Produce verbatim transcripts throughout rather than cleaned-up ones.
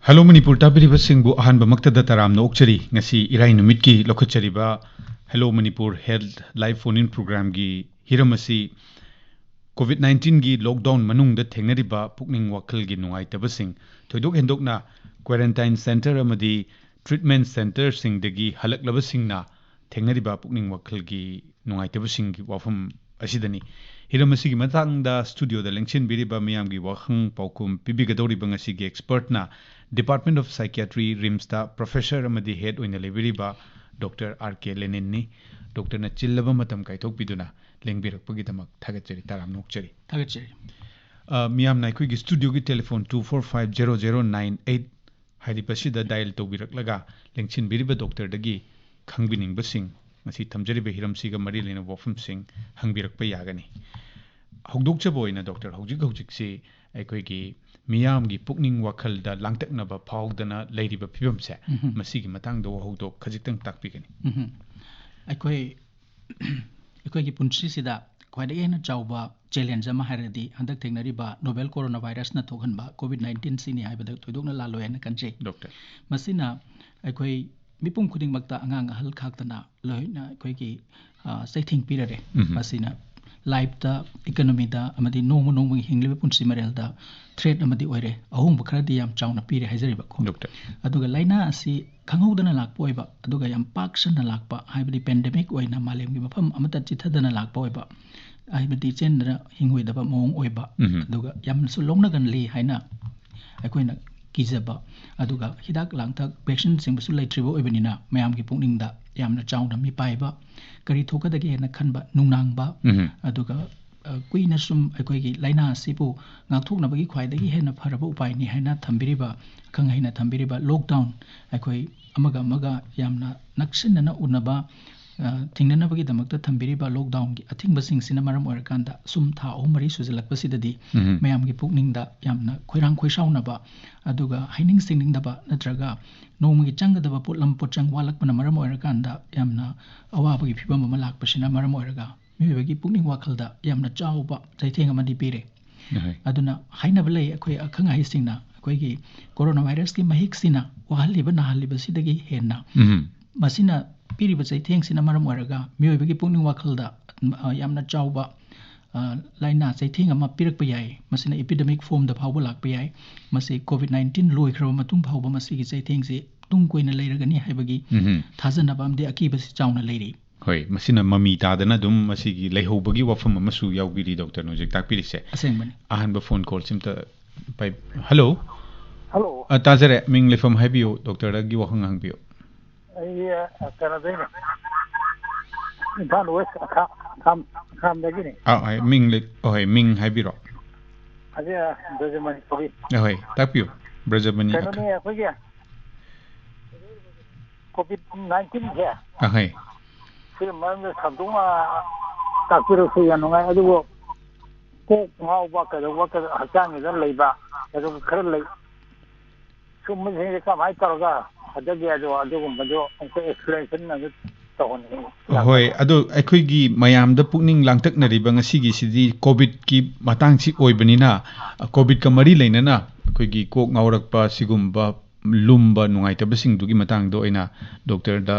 Hello Manipur ꯇꯥꯕꯤꯔꯤꯕꯁꯤꯡꯕꯨ ꯑꯍꯥꯟꯕꯃꯛꯇꯗ ꯇꯔꯥꯝꯅ ꯑꯣꯛꯆꯔꯤ꯫ ꯉꯁꯤ ꯏꯔꯥꯏ ꯅꯨꯃꯤꯠꯀꯤ ꯂꯧꯈꯠꯆꯔꯤꯕ hello Manipur health live phone in ꯄ꯭ꯔꯣꯒ꯭ꯔꯥꯝꯒꯤ ꯍꯤꯔꯝ ꯑꯁꯤ ꯀꯣꯚꯤꯗ ꯅꯥꯏꯟꯇꯤꯟꯒꯤ ꯂꯣꯛꯗꯥꯎꯟ ꯃꯅꯨꯡꯗ ꯊꯦꯡꯅꯔꯤꯕ ꯄꯨꯛꯅꯤꯡ ꯋꯥꯈꯜꯒꯤ ꯅꯨꯡꯉꯥꯏꯇꯕꯁꯤꯡ, ꯊꯣꯏꯗꯣꯛ ꯍꯦꯟꯗꯣꯛꯅ ꯀ꯭ꯋꯥꯔꯦꯟꯇꯥꯏꯟ ꯁꯦꯟꯇꯔ ꯑꯃꯗꯤ ꯇ꯭ꯔꯤꯠꯃꯦꯟ ꯁꯦꯟꯇꯔꯁꯤꯡꯗꯒꯤ ꯍꯜꯂꯛꯂꯕꯁꯤꯡꯅ ꯊꯦꯡꯅꯔꯤꯕ ꯄꯨꯛꯅꯤꯡ ꯋꯥꯈꯜꯒꯤ ꯅꯨꯡꯉꯥꯏꯇꯕꯁꯤꯡꯒꯤ ꯋꯥꯐꯝ ꯑꯁꯤꯗꯅꯤ꯫ ꯍꯤꯔꯝ ꯑꯁꯤꯒꯤ ꯃꯇꯥꯡꯗ ꯁ꯭ꯇꯨꯗꯤꯑꯣꯗ ꯂꯦꯡꯁꯤꯟꯕꯤꯔꯤꯕ ꯃꯤꯌꯥꯝꯒꯤ ꯋꯥꯍꯪ ꯄꯥꯎꯈꯨꯝ ꯄꯤꯕꯤꯒꯗꯧꯔꯤꯕ ꯉꯁꯤꯒꯤ ꯑꯦꯛꯁꯄꯔꯠꯅ Department of Psychiatry, ꯔꯤꯝꯁꯇ ꯄ꯭ꯔꯣꯐꯦꯁꯔ ꯑꯃꯗꯤ ꯍꯦꯗ ꯑꯣꯏꯅ ꯂꯩꯕꯤꯔꯤꯕ ꯗꯣꯛꯇꯔ ꯑꯥꯔ ꯀꯦ ꯂꯦꯅꯤꯟꯅꯤ꯫ ꯗꯣꯛꯇꯔꯅ ꯆꯤꯜꯂꯕ ꯃꯇꯝ ꯀꯥꯏꯊꯣꯛꯄꯤꯗꯨꯅ ꯂꯦꯡꯕꯤꯔꯛꯄꯒꯤꯗꯃꯛ ꯊꯥꯒꯠꯆꯔꯤ, ꯇꯔꯥꯝꯅ ꯑꯣꯛꯆꯔꯤ꯫ ꯊꯥꯒꯠꯆꯔꯤ꯫ ꯑ, ꯃꯤꯌꯥꯝꯅ ꯑꯩꯈꯣꯏꯒꯤ ꯁ꯭ꯇꯨꯗꯤꯑꯣꯒꯤ telephone two four five zero zero nine eight ꯍꯥꯏꯔꯤꯕꯁꯤꯗ ꯗꯥꯏꯜ ꯇꯧꯕꯤꯔꯛꯂꯒ ꯂꯦꯡꯁꯤꯟꯕꯤꯔꯤꯕ ꯗꯣꯛꯇꯔꯗꯒꯤ ꯈꯪꯕꯤꯅꯤꯡꯕꯁꯤꯡ, ꯉꯁꯤ ꯊꯝꯖꯔꯤꯕ ꯍꯤꯔꯝꯁꯤꯒ ꯃꯔꯤ ꯂꯩꯅꯕ ꯋꯥꯐꯝꯁꯤꯡ ꯍꯪꯕꯤꯔꯛꯄ ꯌꯥꯒꯅꯤ꯫ ꯍꯧꯗꯣꯛꯆꯕ ꯑꯣꯏꯅ ꯗꯣꯛꯇꯔ, ꯍꯧꯖꯤꯛ ꯍꯧꯖꯤꯛꯁꯤ ꯑꯩꯈꯣꯏꯒꯤ ꯃꯤꯌꯥꯝꯒꯤ ꯄꯨꯛꯅꯤꯡ ꯋꯥꯈꯜꯗ ꯂꯥꯡꯇꯛꯅꯕ ꯐꯥꯎꯗꯅ ꯂꯩꯔꯤꯕ ꯐꯤꯕꯝꯁꯦ, ꯎꯝꯍꯨꯝ꯫ ꯃꯁꯤꯒꯤ ꯃꯇꯥꯡꯗ ꯋꯥꯍꯧꯗꯣꯛ ꯈꯖꯤꯛꯇꯪ ꯇꯥꯛꯄꯤꯒꯅꯤ꯫ ꯎꯝꯍꯨꯝ꯫ ꯑꯩꯈꯣꯏ, ꯑꯩꯈꯣꯏꯒꯤ ꯄꯨꯟꯁꯤꯁꯤꯗ ꯈ꯭ꯋꯥꯏꯗꯒꯤ ꯍꯦꯟꯅ ꯆꯥꯎꯕ ꯆꯦꯂꯦꯟꯖ ꯑꯃ ꯍꯥꯏꯔꯗꯤ ꯍꯟꯗꯛ ꯊꯦꯡꯅꯔꯤꯕ ꯅꯣꯕꯦꯜ ꯀꯣꯔꯣꯅꯥ ꯚꯥꯏꯔꯁꯅ ꯊꯣꯛꯍꯟꯕ ꯀꯣꯚꯤꯗ ꯅꯥꯏꯟꯇꯤꯟ ꯁꯤꯅꯤ ꯍꯥꯏꯕꯗ ꯊꯣꯏꯗꯣꯛꯅ ꯂꯥꯜꯂꯣꯏ ꯍꯥꯏꯅ ꯈꯟꯖꯩ꯫ ꯗꯣꯛꯇꯔ꯫ ꯃꯁꯤꯅ ꯑꯩꯈꯣꯏ ꯃꯤꯄꯨꯝ ꯈꯨꯗꯤꯡꯃꯛꯇ, ꯑꯉꯥꯡ ꯑꯍꯜ ꯈꯥꯛꯇꯅ ꯂꯣꯏꯅ ꯑꯩꯈꯣꯏꯒꯤ, ꯑ, ꯆꯩꯊꯦꯡ ꯄꯤꯔꯔꯦ꯫ ꯎꯝꯍꯨꯝ꯫ ꯃꯁꯤꯅ ꯂꯥꯏꯐꯇ, ꯏꯀꯣꯅꯣꯃꯤꯗ ꯑꯃꯗꯤ ꯅꯣꯡꯃ ꯅꯣꯡꯃꯒꯤ ꯍꯤꯡꯂꯤꯕ ꯄꯨꯟꯁꯤ ꯃꯔꯦꯜꯗ ꯊ꯭ꯔꯦꯠ ꯑꯃꯗꯤ ꯑꯣꯏꯔꯦ, ꯑꯍꯣꯡꯕ ꯈꯔꯗꯤ ꯌꯥꯝ ꯆꯥꯎꯅ ꯄꯤꯔꯦ ꯍꯥꯏꯖꯔꯤꯕꯀꯣ꯫ ꯗꯣꯛꯇꯔ꯫ ꯑꯗꯨꯒ ꯂꯥꯏꯅꯥ ꯑꯁꯤ ꯈꯪꯍꯧꯗꯅ ꯂꯥꯛꯄ ꯑꯣꯏꯕ, ꯑꯗꯨꯒ ꯌꯥꯝ ꯄꯥꯛ ꯁꯟꯅ ꯂꯥꯛꯄ, ꯍꯥꯏꯕꯗꯤ ꯄꯦꯟꯗꯦꯃꯤꯛ ꯑꯣꯏꯅ ꯃꯥꯂꯦꯝꯒꯤ ꯃꯐꯝ ꯑꯃꯠꯇ ꯆꯤꯊꯗꯅ ꯂꯥꯛꯄ ꯑꯣꯏꯕ, ꯍꯥꯏꯕꯗꯤ ꯆꯦꯟꯗꯅ ꯍꯤꯡꯉꯣꯏꯗꯕ ꯃꯑꯣꯡ ꯑꯣꯏꯕ, ꯎꯝꯍꯨꯝ꯫ ꯑꯗꯨꯒ ꯌꯥꯝꯅꯁꯨ ꯂꯧꯅꯒꯜꯂꯤ ꯍꯥꯏꯅ ꯑꯩꯈꯣꯏꯅ ꯀꯤꯖꯕ, ꯑꯗꯨꯒ ꯍꯤꯗꯥꯛ ꯂꯥꯡꯊꯛ, ꯚꯦꯛꯁꯤꯟꯁꯤꯡꯕꯁꯨ ꯂꯩꯇ꯭ꯔꯤꯕ ꯑꯣꯏꯕꯅꯤꯅ ꯃꯌꯥꯝꯒꯤ ꯄꯨꯛꯅꯤꯡꯗ ꯌꯥꯝꯅ ꯆꯥꯎꯅ ꯃꯤꯄꯥꯏꯕ, ꯀꯔꯤ ꯊꯣꯛꯀꯗꯒꯦ ꯍꯥꯏꯅ ꯈꯟꯕ, ꯅꯨꯡꯅꯥꯡꯕ, ꯎꯝꯍꯨꯝ꯫ ꯑꯗꯨꯒ, ꯑ, ꯀꯨꯏꯅ ꯁꯨꯝ ꯑꯩꯈꯣꯏꯒꯤ ꯂꯥꯏꯅꯥ ꯑꯁꯤꯕꯨ ꯉꯥꯛꯊꯣꯛꯅꯕꯒꯤ ꯈ꯭ꯋꯥꯏꯗꯒꯤ ꯍꯦꯟꯅ ꯐꯔꯕ ꯎꯄꯥꯏꯅꯤ ꯍꯥꯏꯅ ꯊꯝꯕꯤꯔꯤꯕ, ꯑꯈꯪ ꯑꯍꯩꯅ ꯊꯝꯕꯤꯔꯤꯕ ꯂꯣꯛꯗꯥꯎꯟ, ꯑꯩꯈꯣꯏ ꯑꯃꯒ ꯑꯃꯒ ꯌꯥꯝꯅ ꯅꯛꯁꯤꯟꯅꯅ ꯎꯅꯕ, ꯑ, ꯊꯤꯡꯅꯅꯕꯒꯤꯗꯃꯛꯇ ꯊꯝꯕꯤꯔꯤꯕ ꯂꯣꯛꯗꯥꯎꯟꯒꯤ ꯑꯊꯤꯡꯕꯁꯤꯡꯁꯤꯅ ꯃꯔꯝ ꯑꯣꯏꯔꯀꯥꯟꯗ ꯁꯨꯝ ꯊꯥ ꯑꯍꯨꯝ ꯃꯔꯤ ꯁꯨꯖꯜꯂꯛꯄꯁꯤꯗꯗꯤ ꯎꯝꯍꯨꯝ꯫ ꯃꯌꯥꯝꯒꯤ ꯄꯨꯛꯅꯤꯡꯗ ꯌꯥꯝꯅ ꯈꯣꯏꯔꯥꯡ ꯈꯣꯏꯁꯥꯎꯅꯕ, ꯑꯗꯨꯒ ꯍꯥꯏꯅꯤꯡ ꯁꯤꯡꯅꯤꯡꯗꯕ ꯅꯠꯇ꯭ꯔꯒ ꯅꯣꯡꯃꯒꯤ ꯆꯪꯒꯗꯕ ꯄꯣꯠꯂꯝ ꯄꯣꯠꯆꯪ ꯋꯥꯠꯂꯛꯄꯅ ꯃꯔꯝ ꯑꯣꯏꯔꯀꯥꯟꯗ ꯌꯥꯝꯅ ꯑꯋꯥꯕꯒꯤ ꯐꯤꯕꯝ ꯑꯃ ꯂꯥꯛꯄꯁꯤꯅ ꯃꯔꯝ ꯑꯣꯏꯔꯒ ꯃꯤꯑꯣꯏꯕꯒꯤ ꯄꯨꯛꯅꯤꯡ ꯋꯥꯈꯜꯗ ꯌꯥꯝꯅ ꯆꯥꯎꯕ ꯆꯩꯊꯦꯡ ꯑꯃꯗꯤ ꯄꯤꯔꯦ꯫ ꯑꯍꯣꯏ꯫ ꯑꯗꯨꯅ ꯍꯥꯏꯅꯕ ꯂꯩ, ꯑꯩꯈꯣꯏ ꯑꯈꯪ ꯑꯍꯩꯁꯤꯡꯅ ꯑꯩꯈꯣꯏꯒꯤ ꯀꯣꯔꯣꯅꯥ ꯚꯥꯏꯔꯁꯀꯤ ꯃꯍꯤꯛꯁꯤꯅ ꯋꯥꯍꯜꯂꯤꯕ ꯅꯥꯍꯜꯂꯤꯕꯁꯤꯗꯒꯤ ꯍꯦꯟꯅ ꯎꯝ꯫ ꯃꯁꯤꯅ ꯄꯤꯔꯤꯕ ꯆꯩꯊꯦꯡꯁꯤꯅ ꯃꯔꯝ ꯑꯣꯏꯔꯒ ꯃꯤꯑꯣꯏꯕꯒꯤ ꯄꯨꯛꯅꯤꯡ ꯋꯥꯈꯜꯗ, ꯑ, ꯌꯥꯝꯅ ꯆꯥꯎꯕ, ꯑ, ꯂꯥꯏꯅꯥ ꯆꯩꯊꯦꯡ ꯑꯃ ꯄꯤꯔꯛꯄ ꯌꯥꯏ꯫ ꯃꯁꯤꯅ ꯏꯄꯤꯗꯦꯃꯤꯛ ꯐꯣꯝꯗ ꯐꯥꯎꯕ ꯂꯥꯛꯄ ꯌꯥꯏ꯫ ꯃꯁꯤ ꯀꯣꯚꯤꯗ ꯅꯥꯏꯟꯇꯤꯟ ꯂꯣꯏꯈ꯭ꯔꯕ ꯃꯇꯨꯡ ꯐꯥꯎꯕ ꯃꯁꯤꯒꯤ ꯆꯩꯊꯦꯡꯁꯤ ꯇꯨꯡ ꯀꯣꯏꯅ ꯂꯩꯔꯒꯅꯤ ꯍꯥꯏꯕꯒꯤ ꯎꯝꯍꯨꯝ꯫ ꯊꯥꯖꯅꯕ ꯑꯃꯗꯤ ꯑꯀꯤꯕꯁꯤ ꯆꯥꯎꯅ ꯂꯩꯔꯤ꯫ ꯍꯣꯏ, ꯃꯁꯤꯅ ꯃꯃꯤ ꯇꯥꯗꯅ ꯑꯗꯨꯝ ꯃꯁꯤꯒꯤ ꯂꯩꯍꯧꯕꯒꯤ ꯋꯥꯐꯝ ꯑꯃꯁꯨ ꯌꯥꯎꯕꯤꯔꯤ, ꯗꯣꯛꯇꯔꯅ ꯍꯧꯖꯤꯛ ꯇꯥꯛꯄꯤꯔꯤꯁꯦ꯫ ꯑꯁꯦꯡꯕꯅꯤ꯫ ꯑꯍꯥꯟꯕ ꯐꯣꯟ ꯀꯣꯜꯁꯤ ꯑꯝꯇ ꯄꯥꯏ-, ꯍꯜꯂꯣ? ꯍꯜꯂꯣ꯫ ꯑ, ꯇꯥꯖꯔꯦ꯫ ꯃꯤꯡ ꯂꯩꯐꯝ ꯍꯥꯏꯕꯤꯌꯨ, ꯗꯣꯛꯇꯔꯗꯒꯤ ꯋꯥꯍꯪ ꯍꯪꯕꯤꯌꯨ꯫ ꯑꯩ, ꯑ, ꯀꯩꯅꯣꯗꯩꯅꯦ꯫ ꯏꯝꯐꯥꯜ ꯋꯦꯁ ꯑꯈꯥ-, ꯑꯈꯥꯝ-, ꯑꯈꯥꯝꯗꯒꯤꯅꯦ꯫ ꯑꯥ, ꯍꯣꯏ, ꯃꯤꯡ ꯂꯩ-, ꯑꯍꯣꯏ, ꯃꯤꯡ ꯍꯥꯏꯕꯤꯔꯣ꯫ ꯑꯁꯤ, ꯑ, ꯕ꯭ꯔꯖꯃꯅꯤꯄꯨꯔꯤ꯫ ꯑꯍꯣꯏ, ꯇꯥꯛꯄꯤꯌꯨ꯫ ꯕ꯭ꯔꯖꯃꯅꯤ ꯀꯩꯅꯣꯅꯦ, ꯑꯈꯥ-, ꯑꯩꯈꯣꯏꯒꯤ ꯀꯣꯚꯤꯗ ꯅꯥꯏꯟꯇꯤꯟꯁꯦ ꯑꯍꯣꯏ꯫ ꯁꯤꯒꯤ ꯃꯔꯝꯗ ꯁꯟꯗꯣꯛꯅ ꯇꯥꯛꯄꯤꯔꯛꯄ ꯌꯥꯝ ꯅꯨꯡꯉꯥꯏ꯫ ꯑꯗꯨꯕꯨ ꯀꯣꯛ ꯉꯥꯎꯕ ꯀꯩꯗꯧꯕ ꯀꯩꯗꯧ-, ꯍꯛꯆꯥꯡꯁꯤꯗ ꯂꯩꯕ ꯑꯗꯨꯒ ꯈꯔ ꯂꯩ꯫ ꯁꯨꯝꯕꯁꯤꯡꯁꯦ ꯀꯃꯥꯏꯅ ꯇꯧꯔꯒ ꯐꯗꯒꯦ? ꯑꯗꯣ ꯑꯗꯨꯒꯨꯝꯕꯗꯣ ꯑꯃꯨꯛꯇ explanation ꯑꯗꯨ ꯇꯧꯍꯟꯅꯤꯡꯉꯤ꯫ ꯍꯣꯏ, ꯑꯗꯣ ꯑꯩꯈꯣꯏꯒꯤ ꯃꯌꯥꯝꯗ ꯄꯨꯛꯅꯤꯡ ꯂꯥꯡꯇꯛꯅꯔꯤꯕ ꯉꯁꯤꯒꯤꯁꯤꯗꯤ ꯀꯣꯚꯤꯗꯀꯤ ꯃꯇꯥꯡꯁꯤ ꯑꯣꯏꯕꯅꯤꯅ, ꯀꯣꯚꯤꯗꯀ ꯃꯔꯤ ꯂꯩꯅꯅ ꯑꯩꯈꯣꯏꯒꯤ ꯀꯣꯛ ꯉꯥꯎꯔꯛꯄ, ꯁꯤꯒꯨꯝꯕ ꯂꯨꯝꯕ, ꯅꯨꯡꯉꯥꯏꯇꯕꯁꯤꯡꯗꯨꯒꯤ ꯃꯇꯥꯡꯗ ꯑꯣꯏꯅ ꯗꯣꯛꯇꯔꯗ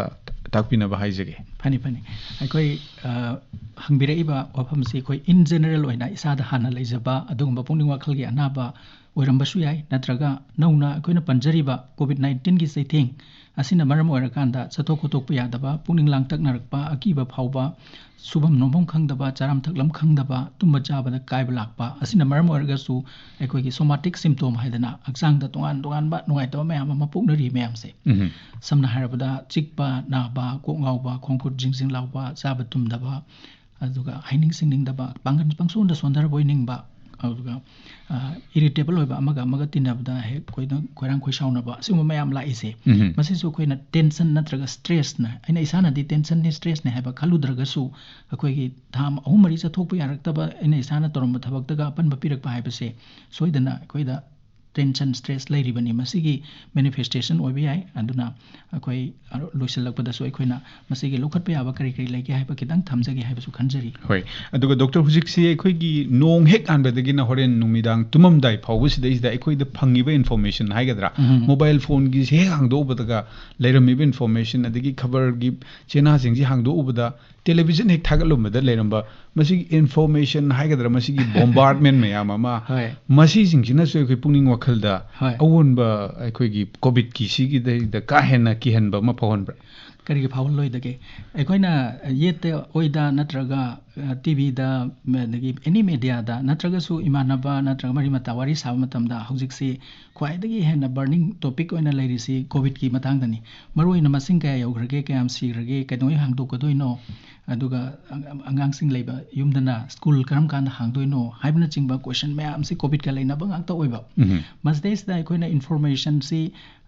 ꯇꯥꯛꯄꯤꯅꯕ ꯍꯥꯏꯖꯒꯦ꯫ ꯐꯅꯤ, ꯐꯅꯤ꯫ ꯑꯩꯈꯣꯏ, ꯑ, ꯍꯪꯕꯤꯔꯛꯏꯕ ꯋꯥꯐꯝꯁꯤ ꯑꯩꯈꯣꯏ in general ꯑꯣꯏꯅ ꯏꯁꯥꯗ ꯍꯥꯟꯅ ꯂꯩꯖꯕ ꯑꯗꯨꯒꯨꯝꯕ ꯄꯨꯛꯅꯤꯡ ꯋꯥꯈꯜꯒꯤ ꯑꯅꯥꯕ ꯑꯣꯏꯔꯝꯕꯁꯨ ꯌꯥꯏ, ꯅꯠꯇ꯭ꯔꯒ ꯅꯧꯅ ꯑꯩꯈꯣꯏꯅ ꯄꯟꯖꯔꯤꯕ ꯀꯣꯚꯤꯗ ꯅꯥꯏꯟꯇꯤꯟꯒꯤ ꯆꯩꯊꯦꯡ ꯑꯁꯤꯅ ꯃꯔꯝ ꯑꯣꯏꯔꯀꯥꯟꯗ ꯆꯠꯊꯣꯛ ꯈꯣꯠꯇꯣꯛꯄ ꯌꯥꯗꯕ, ꯄꯨꯛꯅꯤꯡ ꯂꯥꯡꯇꯛꯅꯔꯛꯄ, ꯑꯀꯤꯕ ꯐꯥꯎꯕ, ꯁꯨꯐꯝ ꯅꯣꯝꯐꯝ ꯈꯪꯗꯕ, ꯆꯥꯔꯝ ꯊꯛꯂꯝ ꯈꯪꯗꯕ, ꯇꯨꯝꯕ ꯆꯥꯕꯗ ꯀꯥꯏꯕ ꯂꯥꯛꯄ, ꯑꯁꯤꯅ ꯃꯔꯝ ꯑꯣꯏꯔꯒꯁꯨ ꯑꯩꯈꯣꯏꯒꯤ somatic symptom ꯍꯥꯏꯗꯅ ꯍꯛꯆꯥꯡꯗ ꯇꯣꯉꯥꯟ ꯇꯣꯉꯥꯟꯕ ꯅꯨꯡꯉꯥꯏꯇꯕ ꯃꯌꯥꯝ ꯑꯃ ꯄꯣꯛꯅꯔꯤ ꯃꯌꯥꯝꯁꯦ꯫ ꯎꯝ꯫ ꯁꯝꯅ ꯍꯥꯏꯔꯕꯗ ꯆꯤꯛꯄ, ꯅꯥꯕ, ꯀꯣꯛ ꯉꯥꯎꯕ, ꯈꯣꯡ ꯈꯨꯠ ꯖꯤꯡ ꯖꯤꯡ ꯂꯥꯎꯕ, ꯆꯥꯕ ꯇꯨꯝꯗꯕ, ꯑꯗꯨꯒ ꯍꯥꯏꯅꯤꯡ ꯁꯤꯡꯅꯤꯡꯗꯕ, ꯄꯥꯡꯒꯜ ꯄꯪꯁꯣꯟꯗ ꯁꯣꯟꯊꯔꯕꯣꯏ ꯅꯤꯡꯕ, ꯑꯗꯨꯒ, ꯑ, irritable ꯑꯣꯏꯕ, ꯑꯃꯒ ꯑꯃꯒ ꯇꯤꯟꯅꯕꯗ ꯍꯦꯛ ꯈꯣꯏꯗ-, ꯈꯣꯏꯔꯥꯡ ꯈꯣꯏꯁꯥꯎꯅꯕ, ꯑꯁꯤꯒꯨꯝꯕ ꯃꯌꯥꯝ ꯂꯥꯛꯏꯁꯦ꯫ ꯎꯝ꯫ ꯃꯁꯤꯁꯨ ꯑꯩꯈꯣꯏꯅ tension ꯅꯠꯇ꯭ꯔꯒ stressꯅ, ꯑꯩꯅ ꯏꯁꯥꯅꯗꯤ tensionꯅꯤ, stressꯅꯤ ꯍꯥꯏꯕ ꯈꯜꯂꯨꯗ꯭ꯔꯒꯁꯨ, ꯑꯩꯈꯣꯏꯒꯤ ꯊꯥ ꯑꯍꯨꯝ ꯃꯔꯤ ꯆꯠꯊꯣꯛꯄ ꯌꯥꯔꯛꯇꯕ, ꯑꯩꯅ ꯏꯁꯥꯅ ꯇꯧꯔꯝꯕ ꯊꯕꯛꯇꯒ ꯑꯄꯟꯕ ꯄꯤꯔꯛꯄ ꯍꯥꯏꯕꯁꯦ ꯁꯣꯏꯗꯅ ꯑꯩꯈꯣꯏꯗ ꯇꯦꯟꯁꯟ, ꯁ꯭ꯇ꯭ꯔꯦꯁ ꯂꯩꯔꯤꯕꯅꯤ꯫ ꯃꯁꯤꯒꯤ ꯃꯦꯅꯤꯐꯦꯁꯇꯦꯁꯟ ꯑꯣꯏꯕ ꯌꯥꯏ꯫ ꯑꯗꯨꯅ ꯑꯩꯈꯣꯏ ꯂꯣꯏꯁꯤꯜꯂꯛꯄꯗꯁꯨ ꯑꯩꯈꯣꯏꯅ ꯃꯁꯤꯒꯤ ꯂꯧꯈꯠꯄ ꯌꯥꯕ ꯀꯔꯤ ꯀꯔꯤ ꯂꯩꯒꯦ ꯍꯥꯏꯕ ꯈꯤꯇꯪ ꯊꯝꯖꯒꯦ ꯍꯥꯏꯕꯁꯨ ꯈꯟꯖꯔꯤ꯫ ꯍꯣꯏ꯫ ꯑꯗꯨꯒ ꯗꯣꯛꯇꯔ, ꯍꯧꯖꯤꯛꯁꯤ ꯑꯩꯈꯣꯏꯒꯤ ꯅꯣꯡ ꯍꯦꯛ ꯍꯥꯟꯕꯗꯒꯤꯅ ꯍꯣꯔꯦꯟ ꯅꯨꯃꯤꯗꯥꯡ ꯇꯨꯝꯃꯝꯗꯥꯏ ꯐꯥꯎꯕꯁꯤꯗꯩꯁꯤꯗ ꯑꯩꯈꯣꯏꯗ ꯐꯪꯉꯤꯕ ꯏꯟꯐꯣꯔꯃꯦꯁꯟ ꯍꯥꯏꯒꯗ꯭ꯔꯥ, ꯎꯝ꯫ ꯃꯣꯕꯥꯏꯜ ꯐꯣꯟꯒꯤꯁꯦ ꯍꯦꯛ ꯍꯥꯡꯗꯣꯛꯎꯕꯗꯒ ꯂꯩꯔꯝꯃꯤꯕ ꯏꯟꯐꯣꯔꯃꯦꯁꯟ, ꯑꯗꯒꯤ ꯈꯕꯔꯒꯤ ꯆꯦꯅꯥꯁꯤꯡꯁꯤ ꯍꯥꯡꯗꯣꯛꯎꯕꯗ, ꯇꯦꯂꯤꯚꯤꯖꯟ ꯍꯦꯛ ꯊꯥꯒꯠꯂꯨꯕꯗ ꯂꯩꯔꯝꯕ ꯃꯁꯤꯒꯤ ꯏꯟꯐꯣꯔꯃꯦꯁꯟ ꯍꯥꯏꯒꯗ꯭ꯔꯥ, ꯃꯁꯤꯒꯤ ꯕꯣꯝꯕꯥꯔꯗꯃꯦꯟ ꯃꯌꯥꯝ ꯑꯃ, ꯍꯣꯏ꯫ ꯃꯁꯤꯁꯤꯡꯁꯤꯅꯁꯨ ꯑꯩꯈꯣꯏ ꯄꯨꯛꯅꯤꯡ ꯋꯥꯈꯜꯗ ꯍꯣꯏ꯫ ꯑꯑꯣꯟꯕ, ꯑꯩꯈꯣꯏꯒꯤ ꯀꯣꯚꯤꯗꯀꯤ ꯁꯤꯒꯤꯗꯩꯗ ꯀꯥ ꯍꯦꯟꯅ ꯀꯤꯍꯟꯕ ꯑꯃ ꯐꯥꯎꯍꯟꯕ꯭ꯔꯥ? ꯀꯔꯤꯒꯤ ꯐꯥꯎꯍꯜꯂꯣꯏꯗꯒꯦ? ꯑꯩꯈꯣꯏꯅ ꯌꯦꯠꯇ ꯑꯣꯏꯗ ꯅꯠꯇ꯭ꯔꯒ, ꯑ, ꯇꯤ ꯚꯤꯗ, ꯑꯗꯒꯤ ꯑꯦꯅꯤ ꯃꯦꯗꯤꯌꯥꯗ ꯅꯠꯇ꯭ꯔꯒꯁꯨ ꯏꯃꯥꯟꯅꯕ ꯅꯠꯇ꯭ꯔꯒ ꯃꯔꯤ ꯃꯇꯥ ꯋꯥꯔꯤ ꯁꯥꯕ ꯃꯇꯝꯗ ꯍꯧꯖꯤꯛꯁꯤ ꯈ꯭ꯋꯥꯏꯗꯒꯤ ꯍꯦꯟꯅ ꯕꯔꯅꯤꯡ ꯇꯣꯄꯤꯛ ꯑꯣꯏꯅ ꯂꯩꯔꯤꯁꯤ ꯀꯣꯚꯤꯗꯀꯤ ꯃꯇꯥꯡꯗꯅꯤ꯫ ꯃꯔꯨꯑꯣꯏꯅ ꯃꯁꯤꯡ ꯀꯌꯥ ꯌꯧꯈ꯭ꯔꯒꯦ, ꯀꯌꯥꯝ ꯁꯤꯈ꯭ꯔꯒꯦ, ꯀꯩꯗꯧꯉꯩ ꯍꯥꯡꯗꯣꯛꯀꯗꯣꯏꯅꯣ, ꯑꯗꯨꯒ ꯑꯉꯥꯡꯁꯤꯡ ꯂꯩꯕ ꯌꯨꯝꯗꯅ ꯁ꯭ꯀꯨꯜ ꯀꯔꯝ ꯀꯥꯟꯗ ꯍꯥꯡꯗꯣꯏꯅꯣ ꯍꯥꯏꯕꯅꯆꯤꯡꯕ ꯀꯣꯏꯁꯟ ꯃꯌꯥꯝꯁꯤ ꯀꯣꯚꯤꯗꯀ ꯂꯩꯅꯕ ꯉꯥꯛꯇ ꯑꯣꯏꯕ꯫ ꯎꯝ꯫ ꯃꯁꯤꯗꯩꯁꯤꯗ ꯑꯩꯈꯣꯏꯅ ꯏꯟꯐꯣꯔꯃꯦꯁꯟꯁꯤ,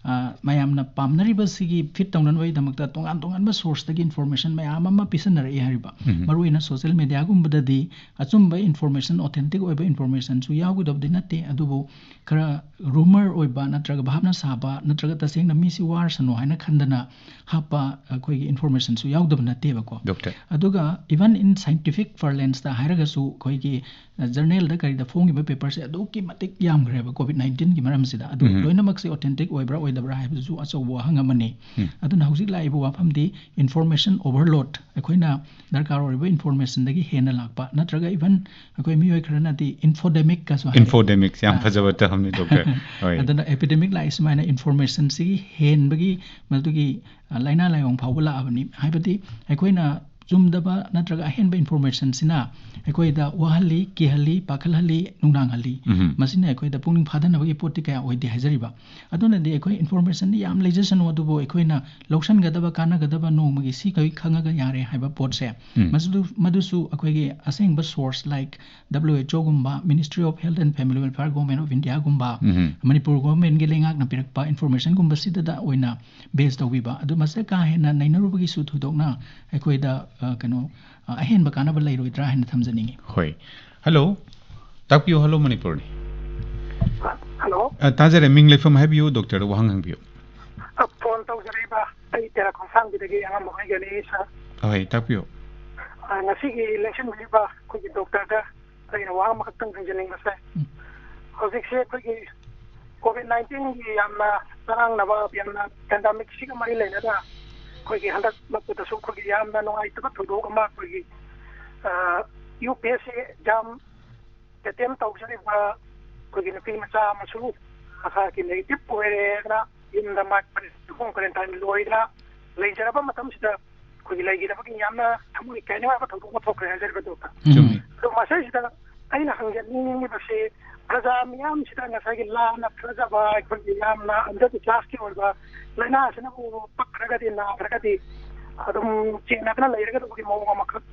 ꯑ, ꯃꯌꯥꯝꯅ ꯄꯥꯝꯅꯔꯤꯕꯁꯤꯒꯤ ꯐꯤꯠ ꯇꯧꯅꯅꯕꯒꯤꯗꯃꯛꯇ ꯇꯣꯉꯥꯟ ꯇꯣꯉꯥꯟꯕ ꯁꯣꯔꯁꯇꯒꯤ ꯏꯟꯐꯣꯔꯃꯦꯁꯟ ꯃꯌꯥꯝ ꯑꯃ ꯄꯤꯁꯟꯅꯔꯛꯏ ꯍꯥꯏꯔꯤꯕ꯫ ꯎꯝ꯫ ꯃꯔꯨꯑꯣꯏꯅ ꯁꯣꯁꯦꯜ ꯃꯦꯗꯤꯌꯥꯒꯨꯝꯕꯗꯗꯤ ꯑꯆꯨꯝꯕ ꯏꯟꯐꯣꯔꯃꯦꯁꯟ, ꯑꯣꯊꯦꯟꯇꯤꯛ ꯑꯣꯏꯕ ꯏꯟꯐꯣꯔꯃꯦꯁꯟꯁꯨ ꯌꯥꯎꯒꯗꯕꯗꯤ ꯅꯠꯇꯦ, ꯑꯗꯨꯕꯨ ꯈꯔ ꯔꯨꯃꯔ ꯑꯣꯏꯕ ꯅꯠꯇ꯭ꯔꯒ ꯚꯥꯞꯅ ꯁꯥꯕ ꯅꯠꯇ꯭ꯔꯒ ꯇꯁꯦꯡꯅ ꯃꯤꯁꯤ ꯋꯥꯔꯁꯅꯨ ꯍꯥꯏꯅ ꯈꯟꯗꯅ ꯍꯥꯞꯄ ꯑꯩꯈꯣꯏꯒꯤ ꯏꯟꯐꯣꯔꯃꯦꯁꯟꯁꯨ ꯌꯥꯎꯗꯕ ꯅꯠꯇꯦꯕꯀꯣ꯫ ꯗꯣꯛꯇꯔ꯫ ꯑꯗꯨꯒ even in scientific parlance ꯇ ꯍꯥꯏꯔꯒꯁꯨ ꯑꯩꯈꯣꯏꯒꯤ, ꯑ, ꯖꯔꯅꯦꯜꯗ ꯀꯔꯤꯗ ꯐꯣꯡꯉꯤꯕ ꯄꯦꯄꯔꯁꯦ ꯑꯗꯨꯛꯀꯤ ꯃꯇꯤꯛ ꯌꯥꯝꯈ꯭ꯔꯦꯕ ꯀꯣꯚꯤꯗ ꯅꯥꯏꯟꯇꯤꯟꯒꯤ ꯃꯔꯝꯁꯤꯗ꯫ ꯑꯗꯨ ꯎꯝ꯫ ꯂꯣꯏꯅꯃꯛꯁꯦ ꯑꯣꯊꯦꯟꯇꯤꯛ ꯑꯣꯏꯕ꯭ꯔꯥ ꯑꯣꯏꯗꯕ꯭ꯔꯥ ꯍꯥꯏꯕꯗꯨꯁꯨ ꯑꯆꯧꯕ ꯋꯥꯍꯪ ꯑꯃꯅꯤ꯫ ꯎꯝ꯫ ꯑꯗꯨꯅ ꯍꯧꯖꯤꯛ ꯂꯥꯛꯏꯕ ꯋꯥꯐꯝꯗꯤ ꯏꯟꯐꯣꯔꯃꯦꯁꯟ ꯑꯣꯚꯔꯂꯣꯗ, ꯑꯩꯈꯣꯏꯅ ꯗꯔꯀꯥꯔ ꯑꯣꯏꯔꯤꯕ ꯏꯟꯐꯣꯔꯃꯦꯁꯟꯗꯒꯤ ꯍꯦꯟꯅ ꯂꯥꯛꯄ, ꯅꯠꯇ꯭ꯔꯒ even ꯑꯩꯈꯣꯏ ꯃꯤꯑꯣꯏ ꯈꯔꯅꯗꯤ ꯏꯟꯐꯣꯗꯦꯃꯤꯛꯀꯁꯨ ꯍꯥꯏ꯫ ꯏꯟꯐꯣꯗꯦꯃꯤꯛꯁ ꯌꯥꯝ ꯑꯥ꯫ ꯐꯖꯕ term ꯅꯤ ꯗꯣꯛꯇꯔ꯫ ꯍꯣꯏ꯫ ꯑꯗꯨꯅ ꯑꯦꯄꯤꯗꯦꯃꯤꯛ ꯂꯥꯛꯏ ꯁꯨꯃꯥꯏꯅ ꯏꯟꯐꯣꯔꯃꯦꯁꯟꯁꯤꯒꯤ ꯍꯦꯟꯕꯒꯤ ꯃꯗꯨꯒꯤ, ꯑ, ꯂꯥꯏꯅꯥ ꯂꯥꯏꯑꯣꯡ ꯐꯥꯎꯕ ꯂꯥꯛꯑꯕꯅꯤ꯫ ꯍꯥꯏꯕꯗꯤ ꯑꯩꯈꯣꯏꯅ ꯆꯨꯝꯗꯕ ꯅꯠꯇ꯭ꯔꯒ ꯑꯍꯦꯟꯕ ꯏꯟꯐꯣꯔꯃꯦꯁꯟꯁꯤꯅ ꯑꯩꯈꯣꯏꯗ ꯋꯥꯍꯜꯂꯤ, ꯀꯤꯍꯜꯂꯤ, ꯄꯥꯈꯠꯍꯜꯂꯤ, ꯅꯨꯡꯅꯥꯡꯍꯜꯂꯤ꯫ ꯎꯝ꯫ ꯃꯁꯤꯅ ꯑꯩꯈꯣꯏꯗ ꯄꯨꯛꯅꯤꯡ ꯐꯥꯗꯅꯕꯒꯤ ꯄꯣꯠꯇꯤ ꯀꯌꯥ ꯑꯣꯏꯗꯦ ꯍꯥꯏꯖꯔꯤꯕ꯫ ꯑꯗꯨꯅꯗꯤ ꯑꯩꯈꯣꯏ ꯏꯟꯐꯣꯔꯃꯦꯁꯟꯗꯤ ꯌꯥꯝ ꯂꯩꯖꯁꯅꯨ, ꯑꯗꯨꯕꯨ ꯑꯩꯈꯣꯏꯅ ꯂꯧꯁꯟꯒꯗꯕ, ꯀꯥꯟꯅꯒꯗꯕ, ꯅꯣꯡꯃꯒꯤ ꯁꯤꯈꯩ ꯈꯪꯉꯒ ꯌꯥꯔꯦ ꯍꯥꯏꯕ ꯄꯣꯠꯁꯦ, ꯎꯝ꯫ ꯃꯁꯤꯗꯨ-, ꯃꯗꯨꯁꯨ ꯑꯩꯈꯣꯏꯒꯤ ꯑꯁꯦꯡꯕ source, like W H O ꯒꯨꯝꯕ, Ministry of Health and Family Welfare, Government of India ꯒꯨꯝꯕ, ꯎꯝ꯫ ꯃꯅꯤꯄꯨꯔ ꯒꯣꯚꯔꯟꯃꯦꯟꯒꯤ ꯂꯩꯉꯥꯛꯅ ꯄꯤꯔꯛꯄ ꯏꯟꯐꯣꯔꯃꯦꯁꯟꯒꯨꯝꯕꯁꯤꯗ ꯑꯣꯏꯅ ꯕꯦꯖ ꯇꯧꯕꯤꯕ꯫ ꯑꯗꯨ ꯃꯁꯤꯗ ꯀꯥ ꯍꯦꯟꯅ ꯅꯩꯅꯔꯨꯕꯒꯤꯁꯨ ꯊꯣꯏꯗꯣꯛꯅ ꯑꯩꯈꯣꯏꯗ, ꯑ, ꯀꯩꯅꯣ, ꯑ, ꯑꯍꯦꯟꯕ ꯀꯥꯟꯅꯕ ꯂꯩꯔꯣꯏꯗ꯭ꯔꯥ ꯍꯥꯏꯅ ꯊꯝꯖꯅꯤꯡꯉꯤ꯫ ꯍꯣꯏ꯫ ꯍꯜꯂꯣ꯫ ꯇꯥꯛꯄꯤꯌꯨ, ꯍꯜꯂꯣ ꯃꯅꯤꯄꯨꯔꯅꯤ꯫ ꯍꯜꯂꯣ꯫ ꯑ, ꯇꯥꯖꯔꯦ꯫ ꯃꯤꯡ ꯂꯩꯐꯝ ꯍꯥꯏꯕꯤꯌꯨ, ꯗꯣꯛꯇꯔꯗ ꯋꯥꯍꯪ ꯍꯪꯕꯤꯌꯨ꯫ ꯑ, ꯐꯣꯟ ꯇꯧꯖꯔꯛꯏꯕ ꯑꯩ ꯇꯦꯔꯥ ꯈꯣꯡꯁꯥꯡꯕꯤꯗꯒꯤ ꯑꯉꯝꯕ ꯑꯣꯏꯒꯅꯤ, ꯁꯥꯔ꯫ ꯑꯍꯣꯏ, ꯇꯥꯛꯄꯤꯌꯨ꯫ ꯑ, ꯉꯁꯤꯒꯤ ꯂꯦꯡꯁꯤꯟꯕꯤꯔꯤꯕ ꯑꯩꯈꯣꯏꯒꯤ ꯗꯣꯛꯇꯔꯗ ꯑꯩꯅ ꯋꯥꯍꯪ ꯑꯃꯈꯛꯇꯪ ꯍꯪꯖꯅꯤꯡꯕꯁꯦ, ꯎꯝ꯫ ꯍꯧꯖꯤꯛꯁꯦ ꯑꯩꯈꯣꯏꯒꯤ ꯀꯣꯚꯤꯗ ꯅꯥꯏꯟꯇꯤꯟꯒꯤ ꯌꯥꯝꯅ ꯆꯔꯥꯡꯅꯕ, ꯌꯥꯝꯅ ꯄꯦꯟꯗꯥꯃꯤꯛꯁꯤꯒ ꯃꯔꯤ ꯂꯩꯅꯅ ꯑꯩꯈꯣꯏꯒꯤ ꯍꯟꯗꯛ ꯃꯛꯄꯗꯁꯨ ꯑꯩꯈꯣꯏꯒꯤ ꯌꯥꯝꯅ ꯅꯨꯡꯉꯥꯏꯇꯕ ꯊꯧꯗꯣꯛ ꯑꯃ, ꯑꯩꯈꯣꯏꯒꯤ, ꯑ, U P S C exam attempt ꯇꯧꯖꯔꯤꯕ ꯑꯩꯈꯣꯏꯒꯤ ꯅꯨꯄꯤ ꯃꯆꯥ ꯑꯃꯁꯨ ꯃꯁꯥꯒꯤ ꯅꯦꯒꯦꯇꯤꯚ ꯑꯣꯏꯔꯦꯅ ꯌꯨꯝꯗ ꯃꯥ ꯍꯣꯝ ꯀ꯭ꯋꯥꯔꯦꯟꯇꯥꯏꯟ ꯂꯣꯏꯅ ꯂꯩꯖꯔꯕ ꯃꯇꯝꯁꯤꯗ ꯑꯩꯈꯣꯏꯒꯤ ꯂꯩꯈꯤꯗꯕꯒꯤ ꯌꯥꯝꯅ ꯊꯃꯣꯏ ꯀꯥꯏꯅꯤꯡꯉꯥꯏꯕ ꯊꯧꯗꯣꯛ ꯑꯃ ꯊꯣꯛꯈ꯭ꯔꯦ ꯍꯥꯏꯖꯔꯤꯕ ꯗꯣꯛꯇꯔ꯫ ꯆꯨꯝꯃꯤ꯫ ꯑꯗꯣ ꯃꯁꯤꯁꯤꯗ ꯑꯩꯅ ꯍꯪꯖꯅꯤꯡꯉꯤꯕꯁꯦ, ꯄ꯭ꯔꯖꯥ ꯃꯤꯌꯥꯝꯁꯤꯗ ꯉꯁꯥꯏꯒꯤ ꯂꯥꯟꯅ ꯈꯜꯂꯖꯕ ꯑꯩꯈꯣꯏꯒꯤ ꯌꯥꯝꯅ ꯑꯟꯗꯔ ꯀ꯭ꯂꯥꯁꯀꯤ ꯑꯣꯏꯕ ꯂꯥꯏꯅꯥꯁꯤꯅꯕꯨ ꯄꯛꯈ꯭ꯔꯒꯗꯤ, ꯅꯥꯈ꯭ꯔꯒꯗꯤ ꯑꯗꯨꯝ ꯆꯦꯟꯅꯗꯅ ꯂꯩꯔꯒꯗꯕꯒꯤ ꯃꯑꯣꯡ ꯑꯃꯈꯛ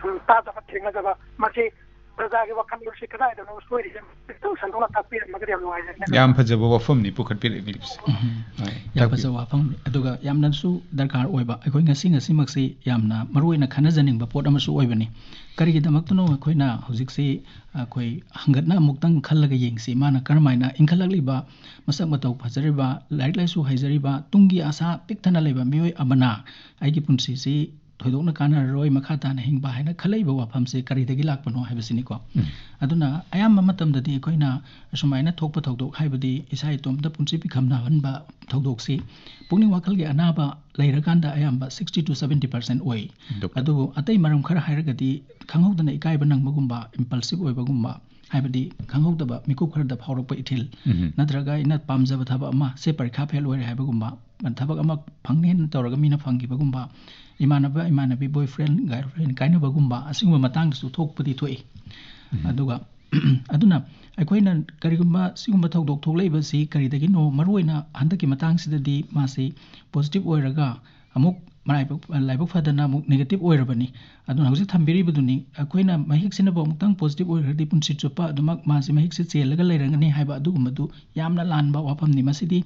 ꯁꯨꯝ ꯇꯥꯖꯕ, ꯊꯦꯡꯅꯖꯕ, ꯃꯁꯤ ꯄ꯭ꯔꯖꯥꯒꯤ ꯋꯥꯈꯜꯂꯣꯟꯁꯤ ꯀꯗꯥꯏꯗꯅꯣ ꯁꯣꯏꯔꯤꯁꯦ, ꯈꯤꯇꯪ ꯁꯟꯗꯣꯛꯅ ꯇꯥꯛꯄꯤꯔꯝꯃꯒꯗꯤ ꯌꯥꯝ ꯅꯨꯡꯉꯥꯏꯖꯒꯅꯤ꯫ ꯌꯥꯝ ꯐꯖꯕ ꯋꯥꯐꯝꯅꯤ ꯄꯨꯈꯠꯄꯤꯔꯛꯂꯤꯕꯁꯦ꯫ ꯎꯝ꯫ ꯍꯣꯏ, ꯌꯥꯝ ꯇꯥꯛꯄꯤꯌꯨ꯫ ꯐꯖꯕ ꯋꯥꯐꯝꯅꯤ꯫ ꯑꯗꯨꯒ ꯌꯥꯝꯅꯁꯨ ꯗꯔꯀꯥꯔ ꯑꯣꯏꯕ, ꯑꯩꯈꯣꯏ ꯉꯁꯤ ꯉꯁꯤꯃꯛꯁꯤ ꯌꯥꯝꯅ ꯃꯔꯨ ꯑꯣꯏꯅ ꯈꯟꯅꯖꯅꯤꯡꯕ ꯄꯣꯠ ꯑꯃꯁꯨ ꯑꯣꯏꯕꯅꯤ꯫ ꯀꯔꯤꯒꯤꯗꯃꯛꯇꯅꯣ ꯑꯩꯈꯣꯏꯅ ꯍꯧꯖꯤꯛꯁꯤ ꯑꯩꯈꯣꯏ ꯍꯪꯒꯠꯅ ꯑꯃꯨꯛꯇꯪ ꯈꯜꯂꯒ ꯌꯦꯡꯁꯤ, ꯃꯥꯅ ꯀꯔꯝꯍꯥꯏꯅ ꯏꯟꯈꯠꯂꯛꯂꯤꯕ, ꯃꯁꯛ ꯃꯇꯧ ꯐꯖꯔꯤꯕ, ꯂꯥꯏꯔꯤꯛ ꯂꯥꯏꯁꯨ ꯍꯩꯖꯔꯤꯕ, ꯇꯨꯡꯒꯤ ꯑꯁꯥ ꯄꯤꯛ ꯊꯟꯅ ꯂꯩꯕ ꯃꯤꯑꯣꯏ ꯑꯃꯅ ꯑꯩꯒꯤ ꯄꯨꯟꯁꯤꯁꯤ ꯊꯣꯏꯗꯣꯛꯅ ꯀꯥꯟꯅꯔꯔꯣꯏ, ꯃꯈꯥ ꯇꯥꯅ ꯍꯤꯡꯕ ꯍꯥꯏꯅ ꯈꯜꯂꯛꯏꯕ ꯋꯥꯐꯝꯁꯦ ꯀꯔꯤꯗꯒꯤ ꯂꯥꯛꯄꯅꯣ ꯍꯥꯏꯕꯁꯤꯅꯤꯀꯣ꯫ ꯎꯝ꯫ ꯑꯗꯨꯅ ꯑꯌꯥꯝꯕ ꯃꯇꯝꯗꯗꯤ ꯑꯩꯈꯣꯏꯅ ꯑꯁꯨꯃꯥꯏꯅ ꯊꯣꯛꯄ ꯊꯧꯗꯣꯛ, ꯍꯥꯏꯕꯗꯤ ꯏꯁꯥ ꯏꯇꯣꯝꯇ ꯄꯨꯟꯁꯤ ꯄꯤꯈꯝꯅꯍꯟꯕ ꯊꯧꯗꯣꯛꯁꯤ ꯄꯨꯛꯅꯤꯡ ꯋꯥꯈꯜꯒꯤ ꯑꯅꯥꯕ ꯂꯩꯔꯀꯥꯟꯗ ꯑꯌꯥꯝꯕ sixty to seventy percent ꯑꯣꯏ꯫ ꯗꯣꯛꯇꯔ꯫ ꯑꯗꯨꯕꯨ ꯑꯇꯩ ꯃꯔꯝ ꯈꯔ ꯍꯥꯏꯔꯒꯗꯤ ꯈꯪꯍꯧꯗꯅ ꯏꯀꯥꯏꯕ ꯅꯪꯕꯒꯨꯝꯕ, ꯏꯝꯄꯜꯁꯤꯞ ꯑꯣꯏꯕꯒꯨꯝꯕ, ꯍꯥꯏꯕꯗꯤ ꯈꯪꯍꯧꯗꯕ ꯃꯤꯀꯨꯞ ꯈꯔꯗ ꯐꯥꯎꯔꯛꯄ ꯏꯊꯤꯜ, ꯎꯝ꯫ ꯅꯠꯇ꯭ꯔꯒ ꯑꯩꯅ ꯄꯥꯝꯖꯕ ꯊꯕꯛ ꯑꯃ, ꯁꯦ ꯄꯔꯤꯈꯥ ꯐꯦꯜ ꯑꯣꯏꯔꯦ ꯍꯥꯏꯕꯒꯨꯝꯕ, ꯊꯕꯛ ꯑꯃ ꯐꯪꯅꯦꯅ ꯇꯧꯔꯒ ꯃꯤꯅ ꯐꯪꯈꯤꯕꯒꯨꯝꯕ, ꯏꯃꯥꯟꯅꯕ ꯏꯃꯥꯟꯅꯕꯤ, ꯕꯣꯏ ꯐ꯭ꯔꯦꯟ ꯒꯥꯔꯜ ꯐ꯭ꯔꯦꯟ ꯀꯥꯏꯅꯕꯒꯨꯝꯕ, ꯑꯁꯤꯒꯨꯝꯕ ꯃꯇꯥꯡꯗꯁꯨ ꯊꯣꯛꯄꯗꯤ ꯊꯣꯛꯏ꯫ ꯎꯝ꯫ ꯑꯗꯨꯒ ꯑꯗꯨꯅ ꯑꯩꯈꯣꯏꯅ ꯀꯔꯤꯒꯨꯝꯕ ꯁꯤꯒꯨꯝꯕ ꯊꯧꯗꯣꯛ ꯊꯣꯛꯂꯛꯏꯕꯁꯤ ꯀꯔꯤꯗꯒꯤꯅꯣ, ꯃꯔꯨꯑꯣꯏꯅ ꯍꯟꯗꯛꯀꯤ ꯃꯇꯥꯡꯁꯤꯗꯗꯤ ꯃꯥꯁꯤ ꯄꯣꯖꯤꯇꯤꯚ ꯑꯣꯏꯔꯒ ꯑꯃꯨꯛ ꯃꯔꯥꯏꯕꯛ, ꯂꯥꯏꯕꯛ ꯐꯗꯅ ꯑꯃꯨꯛ ꯅꯦꯒꯦꯇꯤꯚ ꯑꯣꯏꯔꯕꯅꯤ꯫ ꯑꯗꯨꯅ ꯍꯧꯖꯤꯛ ꯊꯝꯕꯤꯔꯤꯕꯗꯨꯅꯤ, ꯑꯩꯈꯣꯏꯅ ꯃꯍꯤꯛꯁꯤꯅꯕꯨ ꯑꯃꯨꯛꯇꯪ ꯄꯣꯖꯤꯇꯤꯚ ꯑꯣꯏꯈ꯭ꯔꯗꯤ ꯄꯨꯟꯁꯤ ꯆꯨꯞꯄ ꯑꯗꯨꯃꯛ ꯃꯥꯁꯤ ꯃꯍꯤꯛꯁꯤ ꯆꯦꯜꯂꯒ ꯂꯩꯔꯒꯅꯤ ꯍꯥꯏꯕ ꯑꯗꯨꯒꯨꯝꯕꯗꯨ ꯌꯥꯝꯅ ꯂꯥꯟꯕ ꯋꯥꯐꯝꯅꯤ꯫ ꯃꯁꯤꯗꯤ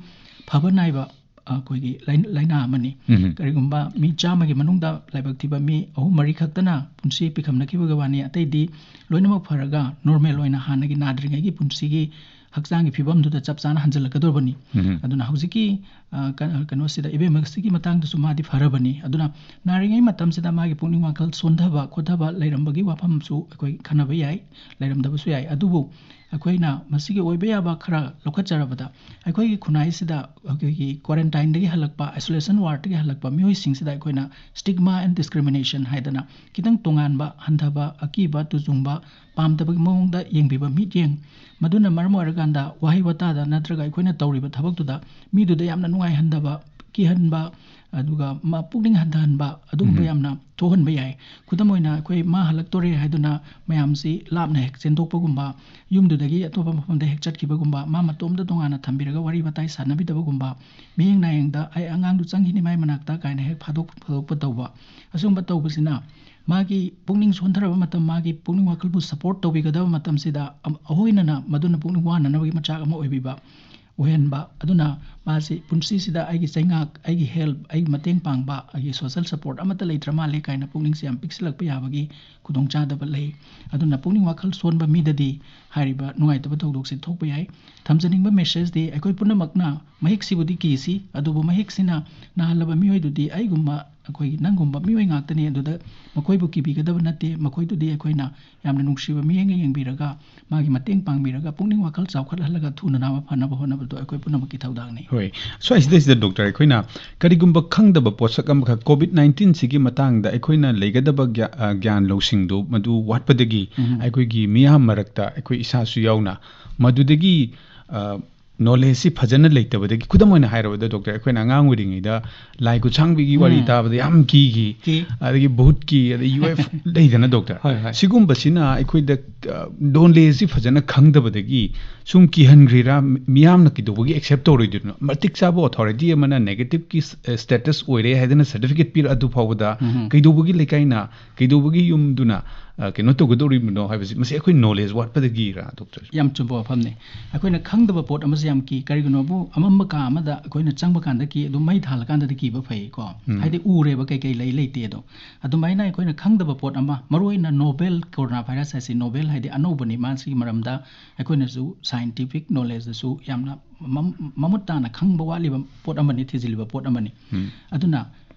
ꯐꯕ ꯅꯥꯏꯕ ꯑꯩꯈꯣꯏꯒꯤ ꯂꯥꯏ-, ꯂꯥꯏꯅꯥ ꯑꯃꯅꯤ꯫ ꯎꯝ꯫ ꯀꯔꯤꯒꯨꯝꯕ ꯃꯤ ꯆꯥꯝꯃꯒꯤ ꯃꯅꯨꯡꯗ ꯂꯥꯏꯕꯛ ꯊꯤꯕ ꯃꯤ ꯑꯍꯨꯝ ꯃꯔꯤ ꯈꯛꯇꯅ ꯄꯨꯟꯁꯤ ꯄꯤꯈꯝꯅꯈꯤꯕꯒꯤ ꯋꯥꯅꯤ, ꯑꯇꯩꯗꯤ ꯂꯣꯏꯅꯃꯛ ꯐꯔꯒ ꯅꯣꯔꯃꯦꯜ ꯑꯣꯏꯅ ꯍꯥꯟꯅꯒꯤ ꯅꯥꯗ꯭ꯔꯤꯉꯩꯒꯤ ꯄꯨꯟꯁꯤꯒꯤ ꯍꯛꯆꯥꯡꯒꯤ ꯐꯤꯕꯝꯗꯨꯗ ꯆꯞ ꯆꯥꯅ ꯍꯟꯖꯜꯂꯛꯀꯗꯧꯔꯕꯅꯤ꯫ ꯎꯝ꯫ ꯑꯗꯨꯅ ꯍꯧꯖꯤꯛꯀꯤ, ꯑ, ꯀ-, ꯀꯩꯅꯣꯁꯤꯗ, ꯏꯕꯦꯝꯃꯁꯤꯒꯤ ꯃꯇꯥꯡꯗꯁꯨ ꯃꯥꯗꯤ ꯐꯔꯕꯅꯤ꯫ ꯑꯗꯨꯅ ꯅꯥꯔꯤꯉꯩ ꯃꯇꯝꯁꯤꯗ ꯃꯥꯒꯤ ꯄꯨꯛꯅꯤꯡ ꯋꯥꯈꯜ ꯁꯣꯟꯊꯕ ꯈꯣꯠꯊꯕ ꯂꯩꯔꯝꯕꯒꯤ ꯋꯥꯐꯝꯁꯨ ꯑꯩꯈꯣꯏ ꯈꯟꯅꯕ ꯌꯥꯏ, ꯂꯩꯔꯝꯗꯕꯁꯨ ꯌꯥꯏ꯫ ꯑꯗꯨꯕꯨ ꯑꯩꯈꯣꯏꯅ ꯃꯁꯤꯒꯤ ꯑꯣꯏꯕ ꯌꯥꯕ ꯈꯔ ꯂꯧꯈꯠꯆꯔꯕꯗ, ꯑꯩꯈꯣꯏꯒꯤ ꯈꯨꯟꯅꯥꯏꯁꯤꯗ ꯑꯩꯈꯣꯏꯒꯤ quarantineꯗꯒꯤ ꯍꯜꯂꯛꯄ, isolation wardꯇꯒꯤ ꯍꯜꯂꯛꯄ ꯃꯤꯑꯣꯏꯁꯤꯡꯁꯤꯗ ꯑꯩꯈꯣꯏꯅ stigma and discrimination ꯍꯥꯏꯗꯅ ꯈꯤꯇꯪ ꯇꯣꯉꯥꯟꯕ, ꯍꯟꯊꯕ, ꯑꯀꯤꯕ, ꯇꯨꯖꯨꯡꯕ, ꯄꯥꯝꯗꯕꯒꯤ ꯃꯑꯣꯡꯗ ꯌꯦꯡꯕꯤꯕ ꯃꯤꯠꯌꯦꯡ, ꯃꯗꯨꯅ ꯃꯔꯝ ꯑꯣꯏꯔꯀꯥꯟꯗ ꯋꯥꯍꯩ ꯋꯥꯇꯥꯗ ꯅꯠꯇ꯭ꯔꯒ ꯑꯩꯈꯣꯏꯅ ꯇꯧꯔꯤꯕ ꯊꯕꯛꯇꯨꯗ ꯃꯤꯗꯨꯗ ꯌꯥꯝꯅ ꯅꯨꯡꯉꯥꯏꯍꯟꯗꯕ, ꯀꯤꯍꯟꯕ, ꯑꯗꯨꯒ ꯃ-, ꯄꯨꯛꯅꯤꯡ ꯍꯟꯊꯍꯟꯕ, ꯑꯗꯨꯒꯨꯝꯕ ꯎꯝ꯫ ꯌꯥꯝꯅ ꯊꯣꯛꯍꯟꯕ ꯌꯥꯏ꯫ ꯈꯨꯗꯝ ꯑꯣꯏꯅ, ꯑꯩꯈꯣꯏ ꯃꯥ ꯍꯜꯂꯛꯇꯣꯔꯦ ꯍꯥꯏꯗꯨꯅ ꯃꯌꯥꯝꯁꯤ ꯂꯥꯞꯅ ꯍꯦꯛ ꯆꯦꯟꯊꯣꯛꯄꯒꯨꯝꯕ, ꯌꯨꯝꯗꯨꯗꯒꯤ ꯑꯇꯣꯞꯄ ꯃꯐꯝꯗ ꯍꯦꯛ ꯆꯠꯈꯤꯕꯒꯨꯝꯕ, ꯃꯥ ꯃꯇꯣꯝꯗ ꯇꯣꯉꯥꯟꯅ ꯊꯝꯕꯤꯔꯒ ꯋꯥꯔꯤ ꯋꯥꯇꯥꯏ ꯁꯥꯟꯅꯕꯤꯗꯕꯒꯨꯝꯕ, ꯃꯤꯠꯌꯦꯡ ꯅꯥꯌꯦꯡꯗ "ꯑꯩ ꯑꯉꯥꯡꯗꯨ ꯆꯪꯈꯤꯅꯤ ꯃꯥꯏ ꯃꯅꯥꯛꯇ" ꯀꯥꯏꯅ ꯍꯦꯛ ꯐꯥꯗꯣꯛ ꯐꯥꯗꯣꯛꯄ ꯇꯧꯕ, ꯑꯁꯤꯒꯨꯝꯕ ꯇꯧꯕꯁꯤꯅ ꯃꯥꯒꯤ ꯄꯨꯛꯅꯤꯡ ꯁꯣꯟꯊꯔꯕ ꯃꯇꯝ, ꯃꯥꯒꯤ ꯄꯨꯛꯅꯤꯡ ꯋꯥꯈꯜꯕꯨ support ꯇꯧꯕꯤꯒꯗꯕ ꯃꯇꯝꯁꯤꯗ ꯑꯝ-, ꯑꯍꯣꯏꯅꯅ ꯃꯗꯨꯅ ꯄꯨꯛꯅꯤꯡ ꯋꯥꯅꯅꯕꯒꯤ ꯃꯆꯥꯛ ꯑꯃ ꯑꯣꯏꯕꯤꯕ, ꯑꯣꯏꯍꯟꯕ꯫ ꯑꯗꯨꯅ ꯃꯥꯁꯤ ꯄꯨꯟꯁꯤꯁꯤꯗ ꯑꯩꯒꯤ ꯆꯩꯉꯥꯛ, ꯑꯩꯒꯤ help, ꯑꯩꯒꯤ ꯃꯇꯦꯡ ꯄꯥꯡꯕ, ꯑꯩꯒꯤ social support ꯑꯃꯠꯇ ꯂꯩꯇ꯭ꯔ ꯃꯥꯜꯂꯦ ꯀꯥꯏꯅ ꯄꯨꯛꯅꯤꯡꯁꯦ ꯌꯥꯝ ꯄꯤꯛꯁꯤꯜꯂꯛꯄ ꯌꯥꯕꯒꯤ ꯈꯨꯗꯣꯡꯆꯥꯗꯕ ꯂꯩ꯫ ꯑꯗꯨꯅ ꯄꯨꯛꯅꯤꯡ ꯋꯥꯈꯜ ꯁꯣꯟꯕ ꯃꯤꯗꯗꯤ ꯍꯥꯏꯔꯤꯕ ꯅꯨꯡꯉꯥꯏꯇꯕ ꯊꯧꯗꯣꯛꯁꯦ ꯊꯣꯛꯄ ꯌꯥꯏ꯫ ꯊꯝꯖꯅꯤꯡꯕ messageꯗꯤ, ꯑꯩꯈꯣꯏ ꯄꯨꯝꯅꯃꯛꯅ ꯃꯍꯤꯛꯁꯤꯕꯨꯗꯤ ꯀꯤꯁꯤ, ꯑꯗꯨꯕꯨ ꯃꯍꯤꯛꯁꯤꯅ ꯅꯥꯍꯜꯂꯕ ꯃꯤꯑꯣꯏꯗꯨꯗꯤ ꯑꯩꯒꯨꯝꯕ, ꯑꯩꯈꯣꯏꯒꯤ ꯅꯪꯒꯨꯝꯕ ꯃꯤꯑꯣꯏ ꯉꯥꯛꯇꯅꯤ꯫ ꯑꯗꯨꯗ ꯃꯈꯣꯏꯕꯨ ꯀꯤꯕꯤꯒꯗꯕ ꯅꯠꯇꯦ꯫ ꯃꯈꯣꯏꯗꯨꯗꯤ ꯑꯩꯈꯣꯏꯅ ꯌꯥꯝꯅ ꯅꯨꯡꯁꯤꯕ ꯃꯤꯠꯌꯦꯡꯒ ꯌꯦꯡꯕꯤꯔꯒ, ꯃꯥꯒꯤ ꯃꯇꯦꯡ ꯄꯥꯡꯕꯤꯔꯒ, ꯄꯨꯛꯅꯤꯡ ꯋꯥꯈꯜ ꯆꯥꯎꯈꯠꯍꯜꯂꯒ ꯊꯨꯅ ꯅꯥꯕ ꯐꯅꯕ ꯍꯣꯠꯅꯕꯗꯣ ꯑꯩꯈꯣꯏ ꯄꯨꯝꯅꯃꯛꯀꯤ ꯊꯧꯗꯥꯡꯅꯤ꯫ ꯍꯣꯏ꯫ ꯁ꯭ꯋꯥꯏꯁꯤꯗꯩꯁꯤꯗ ꯗꯣꯛꯇꯔ, ꯑꯩꯈꯣꯏꯅ ꯀꯔꯤꯒꯨꯝꯕ ꯈꯪꯗꯕ ꯄꯣꯠꯁꯛ ꯑꯃꯈꯛ, COVID nineteenꯁꯤꯒꯤ ꯃꯇꯥꯡꯗ ꯑꯩꯈꯣꯏꯅ ꯂꯩꯒꯗꯕ ꯒ꯭ꯌꯥ-, ꯑ, ꯒ꯭ꯌꯥꯟ ꯂꯧꯁꯤꯡꯗꯣ ꯃꯗꯨ ꯋꯥꯠꯄꯗꯒꯤ ꯎꯝ꯫ ꯑꯩꯈꯣꯏꯒꯤ ꯃꯤꯌꯥꯝ ꯃꯔꯛꯇ, ꯑꯩꯈꯣꯏ ꯏꯁꯥꯁꯨ ꯌꯥꯎꯅ, ꯃꯗꯨꯗꯒꯤ, ꯑ, knowledgeꯁꯤ ꯐꯖꯅ ꯂꯩꯇꯕꯗꯒꯤ, ꯈꯨꯗꯝ ꯑꯣꯏꯅ ꯍꯥꯏꯔꯕꯗ ꯗꯣꯛꯇꯔ, ꯑꯩꯈꯣꯏꯅ ꯑꯉꯥꯡ ꯑꯣꯏꯔꯤꯉꯩꯗ ꯂꯥꯏ ꯈꯨꯠꯁꯥꯡꯕꯤꯒꯤ ꯋꯥꯔꯤ ꯎꯝ꯫ ꯇꯥꯕꯗ ꯌꯥꯝ ꯀꯤꯈꯤ, ꯀꯤ꯫ ꯑꯗꯒꯤ ꯚꯨꯠꯀꯤ, ꯑꯗꯩ UFO ꯂꯩꯗꯅ ꯗꯣꯛꯇꯔ? ꯍꯣꯏ, ꯍꯣꯏ꯫ ꯁꯤꯒꯨꯝꯕꯁꯤꯅ ꯑꯩꯈꯣꯏꯗ, ꯑ, knowledgeꯁꯤ ꯐꯖꯅ ꯈꯪꯗꯕꯗꯒꯤ ꯁꯨꯝ ꯀꯤꯍꯟꯈ꯭ꯔꯤꯔꯥ? ꯃꯤ-, ꯃꯤꯌꯥꯝꯅ ꯀꯩꯗꯧꯕꯒꯤ accept ꯇꯧꯔꯣꯏꯗꯣꯏꯅꯣ? ꯃꯇꯤꯛ ꯆꯥꯕ authorityꯑꯃꯅ negativeꯀꯤ ꯁ-, ꯑ, status ꯑꯣꯏꯔꯦ ꯍꯥꯏꯗꯅ certificate ꯄꯤꯔ ꯑꯗꯨ ꯐꯥꯎꯕꯗ ꯎꯝ꯫ ꯀꯩꯗꯧꯕꯒꯤ ꯂꯩꯀꯥꯏꯅ, ꯀꯩꯗꯧꯕꯒꯤ ꯌꯨꯝꯗꯨꯅ ꯑ, ꯀꯩꯅꯣ ꯇꯧꯒꯗꯧꯔꯤꯕꯅꯣ ꯍꯥꯏꯕꯁꯤ, ꯃꯁꯤ ꯑꯩꯈꯣꯏ ꯅꯣꯂꯦꯖ ꯋꯥꯠꯄꯗꯒꯤꯔꯥ, ꯗꯣꯛꯇꯔ? ꯌꯥꯝ ꯆꯨꯝꯕ ꯋꯥꯐꯝꯅꯤ꯫ ꯑꯩꯈꯣꯏꯅ ꯈꯪꯗꯕ ꯄꯣꯠ ꯑꯃꯁꯦ ꯌꯥꯝ ꯀꯤ꯫ ꯀꯔꯤꯒꯤꯅꯣꯕꯨ, ꯑꯃꯝꯕ ꯀꯥ ꯑꯃꯗ ꯑꯩꯈꯣꯏꯅ ꯆꯪꯕ ꯀꯥꯟꯗ ꯀꯤ, ꯑꯗꯨꯝ ꯃꯩ ꯊꯥꯜꯂꯀꯥꯟꯗꯗꯤ ꯀꯤꯕ ꯐꯩ ꯀꯣ꯫ ꯎꯝ꯫ ꯍꯥꯏꯗꯤ ꯎꯔꯦꯕ ꯀꯩꯀꯩ ꯂꯩ ꯂꯩꯇꯦ ꯑꯗꯣ꯫ ꯑꯗꯨꯃꯥꯏꯅ ꯑꯩꯈꯣꯏꯅ ꯈꯪꯗꯕ ꯄꯣꯠ ꯑꯃ, ꯃꯔꯨꯑꯣꯏꯅ ꯅꯣꯕꯦꯜ ꯀꯣꯔꯣꯅꯥ ꯚꯥꯏꯔꯁ ꯍꯥꯏꯁꯤ ꯅꯣꯕꯦꯜ ꯍꯥꯏꯗꯤ ꯑꯅꯧꯕꯅꯤ, ꯃꯥꯁꯤꯒꯤ ꯃꯔꯝꯗ ꯑꯩꯈꯣꯏꯅꯁꯨ ꯁꯥꯏꯟꯇꯤꯐꯤꯛ ꯅꯣꯂꯦꯖꯇꯁꯨ ꯌꯥꯝꯅ ꯃꯝ-, ꯃꯃꯨꯠ ꯇꯥꯅ ꯈꯪꯕ ꯋꯥꯠꯂꯤꯕ ꯄꯣꯠ ꯑꯃꯅꯤ, ꯊꯤꯖꯤꯜꯂꯤꯕ ꯄꯣꯠ ꯑꯃꯅꯤ꯫ ꯎꯝ꯫ ꯑꯗꯨꯅ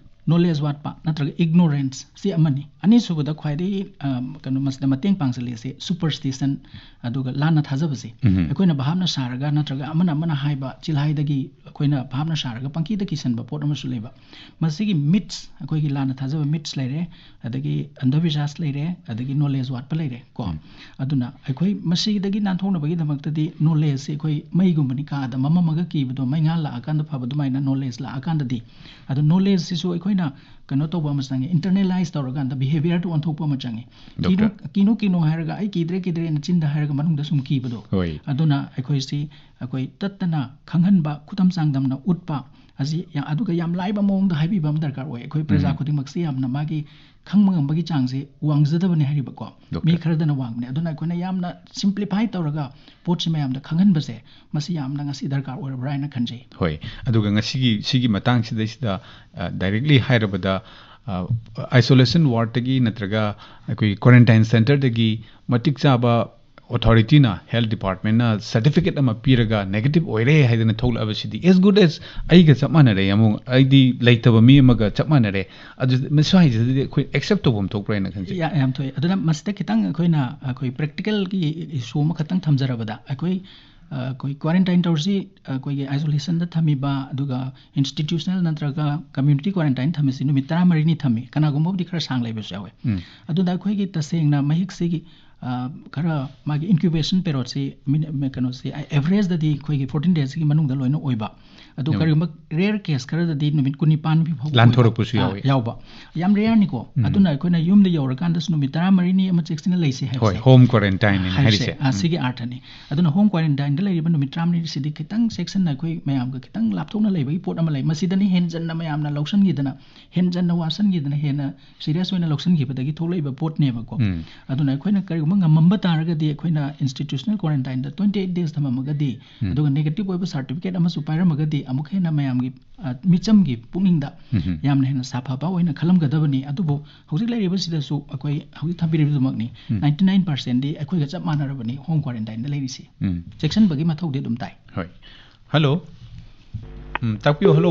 ꯅꯣꯂꯦꯖ ꯋꯥꯠꯄ ꯅꯠꯇ꯭ꯔꯒ ꯏꯒꯅꯣꯔꯦꯟꯁ ꯁꯤ ꯑꯃꯅꯤ꯫ ꯑꯅꯤꯁꯨꯕꯗ ꯈ꯭ꯋꯥꯏꯗꯒꯤ, ꯑ, ꯀꯩꯅꯣ, ꯃꯁꯤꯗ ꯃꯇꯦꯡ ꯄꯥꯡꯁꯤꯜꯂꯤꯁꯦ ꯁꯨꯄꯔꯁꯇꯤꯁꯟ, ꯑꯗꯨꯒ ꯂꯥꯟꯅ ꯊꯥꯖꯕꯁꯦ꯫ ꯎꯝ꯫ ꯑꯩꯈꯣꯏꯅ ꯚꯥꯞꯅ ꯁꯥꯔꯒ ꯅꯠꯇ꯭ꯔꯒ ꯑꯃꯅ ꯑꯃꯅ ꯍꯥꯏꯕ ꯆꯤꯜꯍꯥꯏꯗꯒꯤ ꯑꯩꯈꯣꯏꯅ ꯚꯥꯞꯅ ꯁꯥꯔꯒ ꯄꯪꯀꯤꯗ ꯀꯤꯁꯟꯕ ꯄꯣꯠ ꯑꯃꯁꯨ ꯂꯩꯕ꯫ ꯃꯁꯤꯒꯤ ꯃꯤꯠꯁ, ꯑꯩꯈꯣꯏꯒꯤ ꯂꯥꯟꯅ ꯊꯥꯖꯕ ꯃꯤꯠꯁ ꯂꯩꯔꯦ, ꯑꯗꯒꯤ ꯑꯟꯙꯕꯤꯁ꯭ꯋꯥꯁ ꯂꯩꯔꯦ, ꯑꯗꯒꯤ ꯅꯣꯂꯦꯖ ꯋꯥꯠꯄ ꯂꯩꯔꯦ ꯀꯣ꯫ ꯎꯝ꯫ ꯑꯗꯨꯅ ꯑꯩꯈꯣꯏ ꯃꯁꯤꯗꯒꯤ ꯅꯥꯟꯊꯣꯛꯅꯕꯒꯤꯗꯃꯛꯇꯗꯤ ꯅꯣꯂꯦꯖꯁꯦ ꯑꯩꯈꯣꯏ ꯃꯩꯒꯨꯝꯕꯅꯤ, ꯀꯥꯗ ꯃꯝꯃꯝꯃꯒ ꯀꯤꯕꯗꯣ ꯃꯩꯉꯥꯜ ꯂꯥꯛꯑꯀꯥꯟꯗ ꯐꯕ ꯑꯗꯨꯃꯥꯏꯅ ꯅꯣꯂꯦꯖ ꯂꯥꯛꯑꯀꯥꯟꯗꯗꯤ, ꯑꯗꯣ ꯅꯣꯂꯦꯖꯁꯤꯁꯨ ꯑꯩꯈꯣꯏꯅ ꯀꯩꯅꯣ ꯇꯧꯕ ꯑꯃ ꯆꯪꯉꯦ, ꯏꯟꯇꯔꯅꯦꯂꯥꯏꯁ ꯇꯧꯔꯀꯥꯟꯗ ꯕꯤꯍꯦꯕꯤꯌꯔꯗ ꯑꯣꯟꯊꯣꯛꯄ ꯑꯃ ꯆꯪꯉꯦ꯫ ꯀꯤꯅꯨ, ꯗꯣꯛꯇꯔ꯫ ꯀꯤꯅꯨ ꯀꯤꯅꯨ ꯍꯥꯏꯔꯒ ꯑꯩ ꯀꯤꯗ꯭ꯔꯦ ꯀꯤꯗ꯭ꯔꯦꯅ ꯆꯤꯟꯗ ꯍꯥꯏꯔꯒ ꯃꯅꯨꯡꯗ ꯁꯨꯝ ꯀꯤꯕꯗꯣ꯫ ꯍꯣꯏ꯫ ꯑꯗꯨꯅ ꯑꯩꯈꯣꯏꯁꯤ ꯑꯩꯈꯣꯏ ꯇꯠꯇꯅ ꯈꯪꯍꯟꯕ, ꯈꯨꯗꯝ ꯆꯥꯡꯗꯝꯅ ꯎꯠꯄ, ꯑꯁꯤ ꯌꯥ-, ꯑꯗꯨꯒ ꯌꯥꯝ ꯂꯥꯏꯕ ꯃꯑꯣꯡꯗ ꯍꯥꯏꯕꯤꯕ ꯑꯃ ꯗꯔꯀꯥꯔ ꯑꯣꯏ꯫ ꯑꯩꯈꯣꯏ ꯄ꯭ꯔꯖꯥ ꯎꯝ꯫ ꯈꯨꯗꯤꯡꯃꯛꯁꯤ ꯌꯥꯝꯅ ꯃꯥꯒꯤ ꯈꯪꯕ ꯉꯝꯕꯒꯤ ꯆꯥꯡꯁꯦ ꯋꯥꯡꯖꯗꯕꯅꯦ ꯍꯥꯏꯔꯤꯕꯀꯣ꯫ ꯃꯤ ꯗꯣꯛꯇꯔ꯫ ꯈꯔꯗꯅ ꯋꯥꯡꯕꯅꯦ꯫ ꯑꯗꯨꯅ ꯑꯩꯈꯣꯏꯅ ꯌꯥꯝꯅ ꯁꯤꯝꯄ꯭ꯂꯤꯐꯥꯏ ꯇꯧꯔꯒ ꯄꯣꯠꯁꯤ ꯃꯌꯥꯝꯗ ꯈꯪꯍꯟꯕꯁꯦ, ꯃꯁꯤ ꯌꯥꯝꯅ ꯉꯁꯤ ꯗꯔꯀꯥꯔ ꯑꯣꯏꯔꯕ꯭ꯔꯥ ꯍꯥꯏꯅ ꯈꯟꯖꯩ꯫ ꯍꯣꯏ꯫ ꯑꯗꯨꯒ ꯉꯁꯤꯒꯤ, ꯁꯤꯒꯤ ꯃꯇꯥꯡꯁꯤꯗꯩꯁꯤꯗ, ꯑ, ꯗꯥꯏꯔꯦꯛꯂꯤ ꯍꯥꯏꯔꯕꯗ, ꯑ, ꯑꯥꯏꯁꯣꯂꯦꯁꯟ ꯋꯥꯔꯗꯇꯒꯤ ꯅꯠꯇ꯭ꯔꯒ ꯑꯩꯈꯣꯏꯒꯤ ꯀ꯭ꯋꯥꯔꯦꯟꯇꯥꯏꯟ ꯁꯦꯟꯇꯔꯗꯒꯤ ꯃꯇꯤꯛ ꯆꯥꯕ ꯑꯣꯊꯣꯔꯤꯇꯤꯅ, ꯍꯦꯜꯊ ꯗꯤꯄꯥꯔꯠꯃꯦꯟꯅ ꯁꯔꯇꯤꯐꯤꯀꯦꯠ ꯑꯃ ꯄꯤꯔꯒ ꯅꯦꯒꯦꯇꯤꯚ ꯑꯣꯏꯔꯦ ꯍꯥꯏꯗꯅ ꯊꯣꯛꯂꯛꯑꯕꯁꯤꯗꯤ as good as ꯑꯩꯒ ꯆꯞ ꯃꯥꯟꯅꯔꯦ, ꯑꯃꯨꯛ ꯑꯩꯗꯤ ꯂꯩꯇꯕ ꯃꯤ ꯑꯃꯒ ꯆꯞ ꯃꯥꯟꯅꯔꯦ꯫ ꯑꯗꯨ ꯃꯁ꯭ꯋꯥꯏꯁꯤꯗꯗꯤ ꯑꯩꯈꯣꯏ ꯑꯦꯛꯁꯦꯞ ꯇꯧꯐꯝ ꯊꯣꯛꯄ꯭ꯔꯥ ꯍꯥꯏꯅ ꯈꯟꯖꯩ꯫ ꯌꯥ-, ꯌꯥꯝ ꯊꯣꯛꯑꯦ꯫ ꯑꯗꯨꯅ ꯃꯁꯤꯗ ꯈꯤꯇꯪ ꯑꯩꯈꯣꯏꯅ, ꯑꯩꯈꯣꯏ ꯄ꯭ꯔꯦꯛꯇꯤꯀꯦꯜꯒꯤ ꯏꯁꯨ ꯑꯃꯈꯛꯇꯪ ꯊꯝꯖꯔꯕꯗ, ꯑꯩꯈꯣꯏ, ꯑ, ꯑꯩꯈꯣꯏ ꯀ꯭ꯋꯥꯔꯦꯟꯇꯥꯏꯟ ꯇꯧꯔꯤꯁꯤ, ꯑꯩꯈꯣꯏꯒꯤ ꯑꯥꯏꯁꯣꯂꯦꯁꯟꯗ ꯊꯝꯃꯤꯕ, ꯑꯗꯨꯒ ꯏꯟꯁꯇꯤꯇ꯭ꯌꯨꯁꯅꯦꯜ ꯅꯠꯇ꯭ꯔꯒ ꯀꯝꯃ꯭ꯌꯨꯅꯤꯇꯤ ꯀ꯭ꯋꯥꯔꯦꯟꯇꯥꯏꯟ ꯊꯝꯃꯤꯁꯤ ꯅꯨꯃꯤꯠ ꯇꯔꯥꯃꯔꯤꯅꯤ ꯊꯝꯃꯤ, ꯀꯅꯥꯒꯨꯝꯕꯕꯨꯗꯤ ꯈꯔ ꯁꯥꯡ ꯂꯩꯕꯁꯨ ꯌꯥꯎꯋꯦ꯫ ꯎꯝ꯫ ꯑꯗꯨꯅ ꯑꯩꯈꯣꯏꯒꯤ ꯇꯁꯦꯡꯅ ꯃꯍꯤꯛꯁꯤꯒꯤ, ꯑ, ꯈꯔ ꯃꯥꯒꯤ incubation periodꯁꯤ ꯃꯤꯅ-, ꯃ-, ꯀꯩꯅꯣꯁꯤ, ꯑ, averageꯗꯗꯤ ꯑꯩꯈꯣꯏꯒꯤ fourteen daysꯀꯤ ꯃꯅꯨꯡꯗ ꯂꯣꯏꯅ ꯑꯣꯏꯕ꯫ ꯑꯗꯨ ꯎꯝ꯫ ꯀꯔꯤꯒꯨꯝꯕ rare case ꯈꯔꯗꯗꯤ ꯅꯨꯃꯤꯠ ꯀꯨꯟꯅꯤꯄꯥꯟ ꯐꯥꯎꯕ ꯑꯣꯏꯕ, ꯂꯥꯟꯊꯣꯔꯛꯄꯁꯨ ꯑ, ꯌꯥꯎꯋꯤ꯫ ꯌꯥꯎꯕ꯫ ꯌꯥꯝ rareꯅꯤꯀꯣ꯫ ꯎꯝ꯫ ꯑꯗꯨꯅ ꯑꯩꯈꯣꯏꯅ ꯌꯨꯝꯗ ꯌꯧꯔꯀꯥꯟꯗꯁꯨ ꯅꯨꯃꯤꯠ ꯇꯔꯥꯃꯔꯤꯅꯤ ꯑꯃ ꯆꯦꯛꯁꯤꯟꯅ ꯂꯩꯁꯦ ꯍꯥꯏꯕꯁꯦ꯫ ꯍꯣꯏ, home quarantineꯅꯤ ꯍꯥꯏꯔꯤꯁꯦ꯫ ꯍꯥꯏꯔꯤꯁꯦ꯫ ꯑ, ꯎꯝ꯫ ꯁꯤꯒꯤ ꯑꯥꯔꯊꯅꯤ꯫ ꯑꯗꯨꯅ home quarantineꯗ ꯂꯩꯔꯤꯕ ꯅꯨꯃꯤꯠ ꯇꯔꯥꯃꯔꯤꯁꯤꯗꯤ ꯈꯤꯇꯪ ꯆꯦꯛꯁꯤꯟꯅ ꯑꯩꯈꯣꯏ ꯃꯌꯥꯝꯒ ꯈꯤꯇꯪ ꯂꯥꯞꯊꯣꯛꯅ ꯂꯩꯕꯒꯤ ꯄꯣꯠ ꯑꯃ ꯂꯩ꯫ ꯃꯁꯤꯗꯅꯤ ꯍꯦꯟꯖꯟꯅ ꯃꯌꯥꯝꯅ ꯂꯧꯁꯤꯟꯈꯤꯗꯅ, ꯍꯦꯟꯖꯟꯅ ꯋꯥꯁꯤꯟꯈꯤꯗꯅ ꯍꯦꯟꯅ serious ꯑꯣꯏꯅ ꯂꯧꯁꯤꯟꯈꯤꯕꯗꯒꯤ ꯊꯣꯛꯂꯛꯏꯕ ꯄꯣꯠꯅꯦꯕꯀꯣ꯫ ꯎꯝ꯫ ꯑꯗꯨꯅ ꯑꯩꯈꯣꯏꯅ ꯀꯔꯤꯒꯨꯝꯕ ꯉꯝꯃꯝꯕ ꯇꯥꯔꯒꯗꯤ ꯑꯩꯈꯣꯏꯅ institutional quarantineꯗ twenty eight days ꯊꯝꯃꯝꯃꯒꯗꯤ, ꯎꯝ꯫ ꯑꯗꯨꯒ negative ꯑꯣꯏꯕ certificate ꯑꯃꯁꯨ ꯄꯥꯏꯔꯝꯃꯒꯗꯤ ꯑꯃꯨꯛ ꯍꯦꯟꯅ ꯃꯌꯥꯝꯒꯤ, ꯑ, ꯃꯤꯆꯝꯒꯤ ꯄꯨꯛꯅꯤꯡꯗ ꯎꯝ꯫ ꯌꯥꯝꯅ ꯍꯦꯟꯅ ꯁꯥꯐꯕ ꯑꯣꯏꯅ ꯈꯜꯂꯝꯒꯗꯕꯅꯤ꯫ ꯑꯗꯨꯕꯨ ꯍꯧꯖꯤꯛ ꯂꯩꯔꯤꯕꯁꯤꯗꯁꯨ ꯑꯩꯈꯣꯏ ꯍꯧꯖꯤꯛ ꯊꯝꯕꯤꯔꯤꯕꯗꯨꯃꯛꯅꯤ, ꯎꯝ꯫ ninety nine percentꯗꯤ ꯑꯩꯈꯣꯏꯒ ꯆꯞ ꯃꯥꯟꯅꯔꯕꯅꯤ home quarantineꯗ ꯂꯩꯔꯤꯁꯤ꯫ ꯎꯝ꯫ ꯆꯦꯛꯁꯤꯟꯕꯒꯤ ꯃꯊꯧꯗꯤ ꯑꯗꯨꯝ ꯇꯥꯏ꯫ ꯍꯣꯏ꯫ Hello꯫ ꯎꯝ, ꯇꯥꯛꯄꯤꯌꯨ꯫ Hello꯫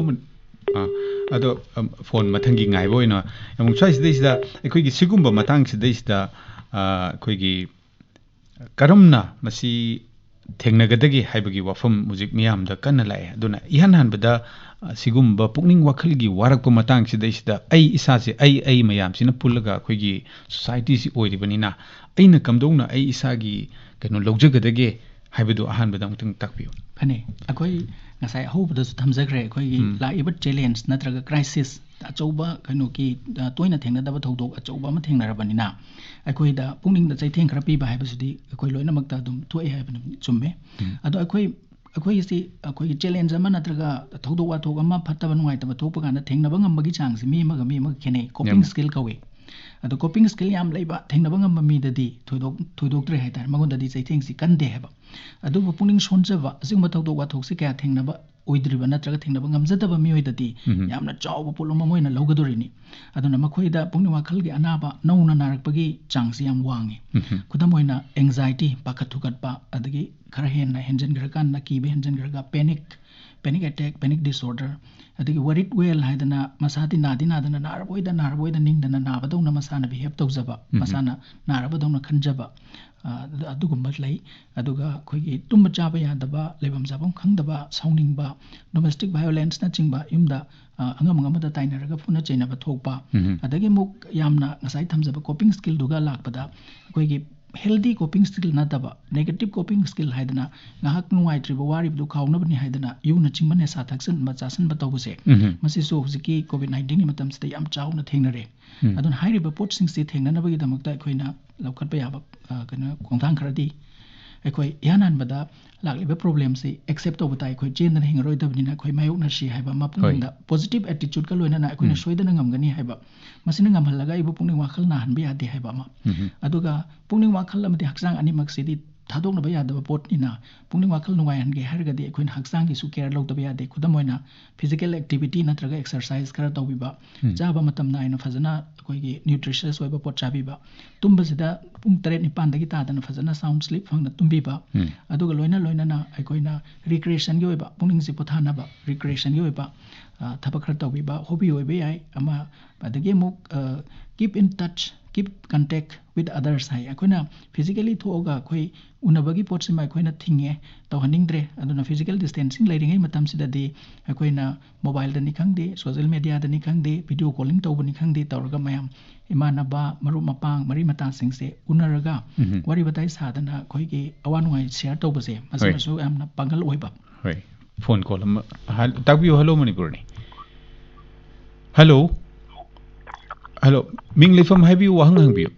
ꯑꯥ, ꯑꯗꯣ, ꯎꯝ, phone ꯃꯊꯪꯒꯤ ꯉꯥꯏꯕ ꯑꯣꯏꯅ ꯑꯃꯨꯛ ꯁ꯭ꯋꯥꯏꯁꯤꯗꯩꯁꯤꯗ ꯑꯩꯈꯣꯏꯒꯤ ꯁꯤꯒꯨꯝꯕ ꯃꯇꯥꯡꯁꯤꯗꯩꯁꯤꯗ, ꯑꯥ, ꯑꯩꯈꯣꯏꯒꯤ ꯀꯔꯝꯅ ꯃꯁꯤ ꯊꯦꯡꯅꯒꯗꯒꯦ ꯍꯥꯏꯕꯒꯤ ꯋꯥꯐꯝ ꯍꯧꯖꯤꯛ ꯃꯤꯌꯥꯝꯗ ꯀꯟꯅ ꯂꯥꯛꯑꯦ꯫ ꯑꯗꯨꯅ ꯏꯍꯥꯟ ꯍꯥꯟꯕꯗ, ꯑ, ꯁꯤꯒꯨꯝꯕ ꯄꯨꯛꯅꯤꯡ ꯋꯥꯈꯜꯒꯤ ꯋꯥꯔꯛꯄ ꯃꯇꯥꯡꯁꯤꯗꯩꯁꯤꯗ ꯑꯩ ꯏꯁꯥꯁꯦ, ꯑꯩ, ꯑꯩ ꯃꯌꯥꯝꯁꯤꯅ ꯄꯨꯜꯂꯒ ꯑꯩꯈꯣꯏꯒꯤ societyꯁꯤ ꯑꯣꯏꯔꯤꯕꯅꯤꯅ ꯑꯩꯅ ꯀꯝꯗꯧꯅ ꯑꯩ ꯏꯁꯥꯒꯤ ꯀꯩꯅꯣ ꯂꯧꯖꯒꯗꯒꯦ ꯍꯥꯏꯕꯗꯨ ꯑꯍꯥꯟꯕꯗ ꯑꯃꯨꯛꯇꯪ ꯇꯥꯛꯄꯤꯌꯨ꯫ ꯐꯅꯤ꯫ ꯑꯩꯈꯣꯏ ꯉꯁꯥꯏ ꯑꯍꯧꯕꯗꯁꯨ ꯊꯝꯖꯈ꯭ꯔꯦ, ꯑꯩꯈꯣꯏꯒꯤ ꯎꯝ꯫ ꯂꯥꯛꯏꯕ challenge ꯅꯠꯇ꯭ꯔꯒ crisis ꯑꯆꯧꯕ ꯀꯩꯅꯣꯒꯤ, ꯑ, ꯇꯣꯏꯅ ꯊꯦꯡꯅꯗꯕ ꯊꯧꯗꯣꯛ ꯑꯆꯧꯕ ꯑꯃ ꯊꯦꯡꯅꯔꯕꯅꯤꯅ ꯑꯩꯈꯣꯏꯗ ꯄꯨꯛꯅꯤꯡꯗ ꯆꯩꯊꯦꯡ ꯈꯔ ꯄꯤꯕ ꯍꯥꯏꯕꯁꯤꯗꯤ ꯑꯩꯈꯣꯏ ꯂꯣꯏꯅꯃꯛꯇ ꯑꯗꯨꯝ ꯊꯣꯛꯑꯦ ꯍꯥꯏꯕꯅ ꯆꯨꯝꯃꯦ꯫ ꯎꯝ꯫ ꯑꯗꯣ ꯑꯩꯈꯣꯏ, ꯑꯩꯈꯣꯏꯒꯤꯁꯤ ꯑꯩꯈꯣꯏꯒꯤ challenge ꯑꯃ ꯅꯠꯇ꯭ꯔꯒ ꯊꯧꯗꯣꯛ ꯋꯥꯊꯣꯛ ꯑꯃ ꯐꯠꯇꯕ ꯅꯨꯡꯉꯥꯏꯇꯕ ꯊꯣꯛꯄ ꯀꯥꯟꯗ ꯊꯦꯡꯅꯕ ꯉꯝꯕꯒꯤ ꯆꯥꯡꯁꯤ ꯃꯤ ꯑꯃꯒ ꯃꯤ ꯑꯃꯒ ꯈꯦꯠꯅꯩ꯫ Coping ꯌꯥꯝ skill ꯀꯧꯏ꯫ ꯑꯗꯣ coping skill ꯌꯥꯝ ꯂꯩꯕ, ꯊꯦꯡꯅꯕ ꯉꯝꯕ ꯃꯤꯗꯗꯤ ꯊꯣꯏꯗꯣꯛ-, ꯊꯣꯏꯗꯣꯛꯇ꯭ꯔꯦ ꯍꯥꯏꯇꯥꯔꯦ, ꯃꯉꯣꯟꯗꯗꯤ ꯆꯩꯊꯦꯡꯁꯤ ꯀꯟꯗꯦ ꯍꯥꯏꯕ꯫ ꯑꯗꯨꯕꯨ ꯄꯨꯛꯅꯤꯡ ꯁꯣꯟꯖꯕ, ꯑꯁꯤꯒꯨꯝꯕ ꯊꯧꯗꯣꯛ ꯋꯥꯊꯣꯛꯁꯤ ꯀꯌꯥ ꯊꯦꯡꯅꯕ ꯑꯣꯏꯗ꯭ꯔꯤꯕ ꯅꯠꯇ꯭ꯔꯒ ꯊꯦꯡꯅꯕ ꯉꯝꯖꯗꯕ ꯃꯤꯑꯣꯏꯗꯗꯤ ꯎꯝ꯫ ꯌꯥꯝꯅ ꯆꯥꯎꯕ ꯄꯣꯠꯂꯨꯝ ꯑꯃ ꯑꯣꯏꯅ ꯂꯧꯒꯗꯣꯔꯤꯅꯤ꯫ ꯑꯗꯨꯅ ꯃꯈꯣꯏꯗ ꯄꯨꯛꯅꯤꯡ ꯋꯥꯈꯜꯒꯤ ꯑꯅꯥꯕ ꯅꯧꯅ ꯅꯥꯔꯛꯄꯒꯤ ꯆꯥꯡꯁꯤ ꯌꯥꯝ ꯋꯥꯡꯉꯤ꯫ ꯎꯝ꯫ ꯈꯨꯗꯝ ꯑꯣꯏꯅ anxiety, ꯄꯥꯈꯠ ꯊꯨꯀꯠꯄ, ꯑꯗꯒꯤ ꯈꯔ ꯍꯦꯟꯅ ꯍꯦꯟꯖꯟꯈ꯭ꯔꯀꯥꯟꯗ ꯀꯤꯕ ꯍꯦꯟꯖꯟꯈ꯭ꯔꯒ panic, panic attack, panic disorder, ꯑꯗꯒꯤ worried well ꯍꯥꯏꯗꯅ ꯃꯁꯥꯗꯤ ꯅꯥꯗꯤ ꯅꯥꯗꯅ ꯅꯥꯔꯕꯣꯏꯗ ꯅꯥꯔꯕꯣꯏꯗ ꯅꯤꯡꯗꯅ ꯅꯥꯕꯗꯧꯅ ꯃꯁꯥꯅ behave ꯇꯧꯖꯕ, ꯎꯝ꯫ ꯃꯁꯥꯅ ꯅꯥꯔꯕꯗꯧꯅ ꯈꯟꯖꯕ, ꯑ, ꯑꯗꯨꯒꯨꯝꯕ ꯂꯩ꯫ ꯑꯗꯨꯒ ꯑꯩꯈꯣꯏꯒꯤ ꯇꯨꯝꯕ ꯆꯥꯕ ꯌꯥꯗꯕ, ꯂꯩꯐꯝ ꯆꯥꯐꯝ ꯈꯪꯗꯕ, ꯁꯥꯎꯅꯤꯡꯕ, domestic violenceꯅꯆꯤꯡꯕ ꯌꯨꯝꯗ, ꯑ, ꯑꯉꯝ ꯑꯉꯝꯕꯗ ꯇꯥꯏꯅꯔꯒ ꯐꯨꯅ ꯆꯩꯅꯕ ꯊꯣꯛꯄ, ꯎꯝ꯫ ꯑꯗꯒꯤ ꯑꯃꯨꯛ ꯌꯥꯝꯅ ꯉꯁꯥꯏ ꯊꯝꯖꯕ coping skillꯗꯨꯒ ꯂꯥꯛꯄꯗ ꯑꯩꯈꯣꯏꯒꯤ healthy coping skill ꯅꯠꯇꯕ negative coping skill ꯍꯥꯏꯗꯅ, ꯉꯥꯏꯍꯥꯛ ꯅꯨꯡꯉꯥꯏꯇ꯭ꯔꯤꯕ ꯋꯥꯔꯤꯕꯗꯨ ꯀꯥꯎꯅꯕꯅꯤ ꯍꯥꯏꯗꯅ ꯌꯨꯅꯆꯤꯡꯕ ꯅꯤꯁꯥ ꯊꯛꯆꯟꯕ ꯆꯥꯁꯟꯕ ꯇꯧꯕꯁꯦ, ꯎꯝ꯫ ꯃꯁꯤꯁꯨ ꯍꯧꯖꯤꯛꯀꯤ COVID nineteenꯒꯤ ꯃꯇꯝꯁꯤꯗ ꯌꯥꯝ ꯆꯥꯎꯅ ꯊꯦꯡꯅꯔꯦ꯫ ꯎꯝ꯫ ꯑꯗꯨꯅ ꯍꯥꯏꯔꯤꯕ ꯄꯣꯠꯁꯤꯡꯁꯤ ꯊꯦꯡꯅꯅꯕꯒꯤꯗꯃꯛꯇ ꯑꯩꯈꯣꯏꯅ ꯂꯧꯈꯠꯄ ꯌꯥꯕ ꯑ, ꯀꯩꯅꯣ, ꯈꯣꯡꯊꯥꯡ ꯈꯔꯗꯤ, ꯑꯩꯈꯣꯏ ꯏꯍꯥꯟ ꯍꯥꯟꯕꯗ ꯂꯥꯛꯂꯤꯕ problemꯁꯤ accept ꯇꯧꯕ ꯇꯥꯏ꯫ ꯑꯩꯈꯣꯏ ꯆꯦꯟꯗꯅ ꯍꯤꯡꯉꯔꯣꯏꯗꯕꯅꯤꯅ ꯑꯩꯈꯣꯏ ꯃꯥꯌꯣꯛꯅꯁꯤ ꯍꯥꯏꯕ ꯑꯃ, ꯄꯨꯛꯅꯤꯡꯗ positive attitudeꯀ ꯂꯣꯏꯅꯅ ꯑꯩꯈꯣꯏꯅ ꯎꯝ꯫ ꯁꯣꯏꯗꯅ ꯉꯝꯒꯅꯤ ꯍꯥꯏꯕ, ꯃꯁꯤꯅ ꯉꯝꯍꯜꯂꯒ ꯑꯩꯕꯨ ꯄꯨꯛꯅꯤꯡ ꯋꯥꯈꯜ ꯅꯥꯍꯟꯕ ꯌꯥꯗꯦ ꯍꯥꯏꯕ ꯑꯃ꯫ ꯎꯝ꯫ ꯑꯗꯨꯒ ꯄꯨꯛꯅꯤꯡ ꯋꯥꯈꯜ ꯑꯃꯗꯤ ꯍꯛꯆꯥꯡ ꯑꯅꯤꯃꯛꯁꯤꯗꯤ ꯊꯥꯗꯣꯛꯅꯕ ꯌꯥꯗꯕ ꯄꯣꯠꯅꯤꯅ, ꯄꯨꯛꯅꯤꯡ ꯋꯥꯈꯜ ꯅꯨꯡꯉꯥꯏꯍꯟꯒꯦ ꯍꯥꯏꯔꯒꯗꯤ ꯑꯩꯈꯣꯏꯅ ꯍꯛꯆꯥꯡꯒꯤꯁꯨ care ꯂꯧꯗꯕ ꯌꯥꯗꯦ꯫ ꯈꯨꯗꯝ ꯑꯣꯏꯅ, physical activity ꯅꯠꯇ꯭ꯔꯒ exercise ꯈꯔ ꯇꯧꯕꯤꯕ, ꯎꯝ꯫ ꯆꯥꯕ ꯃꯇꯝ ꯅꯥꯏꯅ ꯐꯖꯅ ꯑꯩꯈꯣꯏꯒꯤ nutritious ꯑꯣꯏꯕ ꯄꯣꯠ ꯆꯥꯕꯤꯕ, ꯇꯨꯝꯕꯁꯤꯗ ꯄꯨꯡ ꯇꯔꯦꯠ ꯅꯤꯄꯥꯟꯗꯒꯤ ꯇꯥꯗꯅ ꯐꯖꯅ sound sleep ꯐꯪꯅ ꯇꯨꯝꯕꯤꯕ, ꯎꯝ꯫ ꯑꯗꯨꯒ ꯂꯣꯏꯅ ꯂꯣꯏꯅꯅ ꯑꯩꯈꯣꯏꯅ recreationꯒꯤ ꯑꯣꯏꯕ, ꯄꯨꯛꯅꯤꯡꯁꯦ ꯄꯣꯊꯥꯅꯕ recreationꯒꯤ ꯑꯣꯏꯕ, ꯑ, ꯊꯕꯛ ꯈꯔ ꯇꯧꯕꯤꯕ, hobby ꯑꯣꯏꯕ ꯌꯥꯏ ꯑꯃ, ꯑꯗꯒꯤ ꯑꯃꯨꯛ, ꯑ, keep in touch, keep contact with others ꯍꯥꯏ꯫ ꯑꯩꯈꯣꯏꯅ physically ꯊꯣꯛꯑꯒ ꯑꯩꯈꯣꯏ ꯎꯅꯕꯒꯤ ꯄꯣꯠꯁꯤꯃ ꯑꯩꯈꯣꯏꯅ ꯊꯤꯡꯉꯦ, ꯇꯧꯍꯟꯅꯤꯡꯗ꯭ꯔꯦ꯫ ꯑꯗꯨꯅ physical distancing ꯂꯩꯔꯤꯉꯩ ꯃꯇꯝꯁꯤꯗꯗꯤ ꯑꯩꯈꯣꯏꯅ mobileꯗꯅꯤ ꯈꯪꯗꯦ, social mediaꯗꯅꯤ ꯈꯪꯗꯦ, video calling ꯇꯧꯕꯅꯤ ꯈꯪꯗꯦ, ꯇꯧꯔꯒ ꯃꯌꯥꯝ ꯏꯃꯥꯟꯅꯕ, ꯃꯔꯨꯞ ꯃꯄꯥꯡ, ꯃꯔꯤ ꯃꯇꯥꯁꯤꯡꯁꯦ ꯎꯅꯔꯒ ꯎꯝ꯫ ꯋꯥꯔꯤ ꯋꯥꯇꯥꯏ ꯁꯥꯗꯅ ꯑꯩꯈꯣꯏꯒꯤ ꯑꯋꯥ ꯅꯨꯡꯉꯥꯏ share ꯇꯧꯕꯁꯦ, ꯍꯣꯏ꯫ ꯃꯁꯤꯃꯁꯨ ꯌꯥꯝꯅ ꯄꯥꯡꯒꯜ ꯑꯣꯏꯕ꯫ ꯍꯣꯏ꯫ Phone call ꯑꯃ, ꯍꯜ-, ꯇꯥꯛꯄꯤꯌꯨ, hello ꯃꯅꯤꯄꯨꯔꯅꯤ꯫ Hello꯫ Hello꯫ ꯃꯤꯡ ꯂꯩꯐꯝ ꯍꯥꯏꯕꯤꯌꯨ, ꯋꯥꯍꯪ ꯍꯪꯕꯤꯌꯨ꯫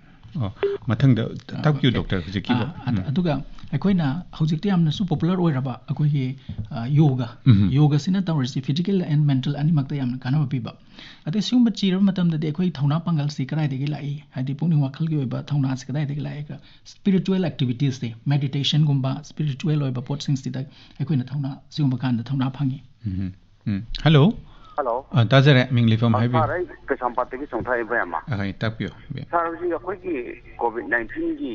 ꯑꯣ, ꯃꯊꯪꯗ ꯇꯥꯛꯄꯤꯌꯨ, Okay. doctor, ꯍꯧꯖꯤꯛꯀꯤꯗꯣ꯫ ꯑ, ꯑꯗ-, ꯎꯝ꯫ ꯑꯗꯨꯒ ꯑꯩꯈꯣꯏꯅ ꯍꯧꯖꯤꯛꯇꯤ ꯌꯥꯝꯅꯁꯨ popular ꯑꯣꯏꯔꯕ ꯑꯩꯈꯣꯏꯒꯤ, ꯑ, yoga꯫ ꯎꯝ꯫ Yogaꯁꯤꯅ ꯇꯧꯔꯤꯁꯤ physical and mental ꯑꯅꯤꯃꯛꯇ ꯌꯥꯝꯅ ꯀꯥꯟꯅꯕ ꯄꯤꯕ꯫ ꯑꯗꯩ ꯁꯤꯒꯨꯝꯕ ꯆꯤꯔꯕ ꯃꯇꯝꯗꯗꯤ ꯑꯩꯈꯣꯏ ꯊꯧꯅꯥ ꯄꯥꯡꯒꯜꯁꯤ ꯀꯗꯥꯏꯗꯒꯤ ꯂꯥꯛꯏ? ꯍꯥꯏꯗꯤ ꯄꯨꯛꯅꯤꯡ ꯋꯥꯈꯜꯒꯤ ꯑꯣꯏꯕ ꯊꯧꯅꯥꯁꯤ ꯀꯗꯥꯏꯗꯒꯤ ꯂꯥꯛꯏ? Spiritual activitiesꯁꯦ, meditationꯒꯨꯝꯕ spiritual ꯑꯣꯏꯕ ꯄꯣꯠꯁꯤꯡꯁꯤꯗ ꯑꯩꯈꯣꯏꯅ ꯊꯧꯅꯥ, ꯁꯤꯒꯨꯝꯕ ꯀꯥꯟꯗ ꯊꯧꯅꯥ ꯐꯪꯉꯤ꯫ ꯎꯝ꯫ ꯎꯝ꯫ Hello꯫ Hello꯫ ꯑ, ꯇꯥꯖꯔꯦ, ꯃꯤꯡ ꯂꯩꯐꯝ ꯑ, ꯍꯥꯏꯕꯤꯌꯨ꯫ Sir, ꯑꯩ ꯀꯩꯁꯥꯝꯄꯥꯠꯇꯒꯤ ꯆꯣꯡꯊꯥ ꯏꯕꯣꯌꯥꯃ꯫ ꯑ, ꯍꯣꯏ, ꯇꯥꯛꯄꯤꯌꯨ, ꯍꯥꯏꯕꯤꯌꯨ꯫ Sir, ꯍꯧꯖꯤꯛ ꯑꯩꯈꯣꯏꯒꯤ COVID nineteenꯒꯤ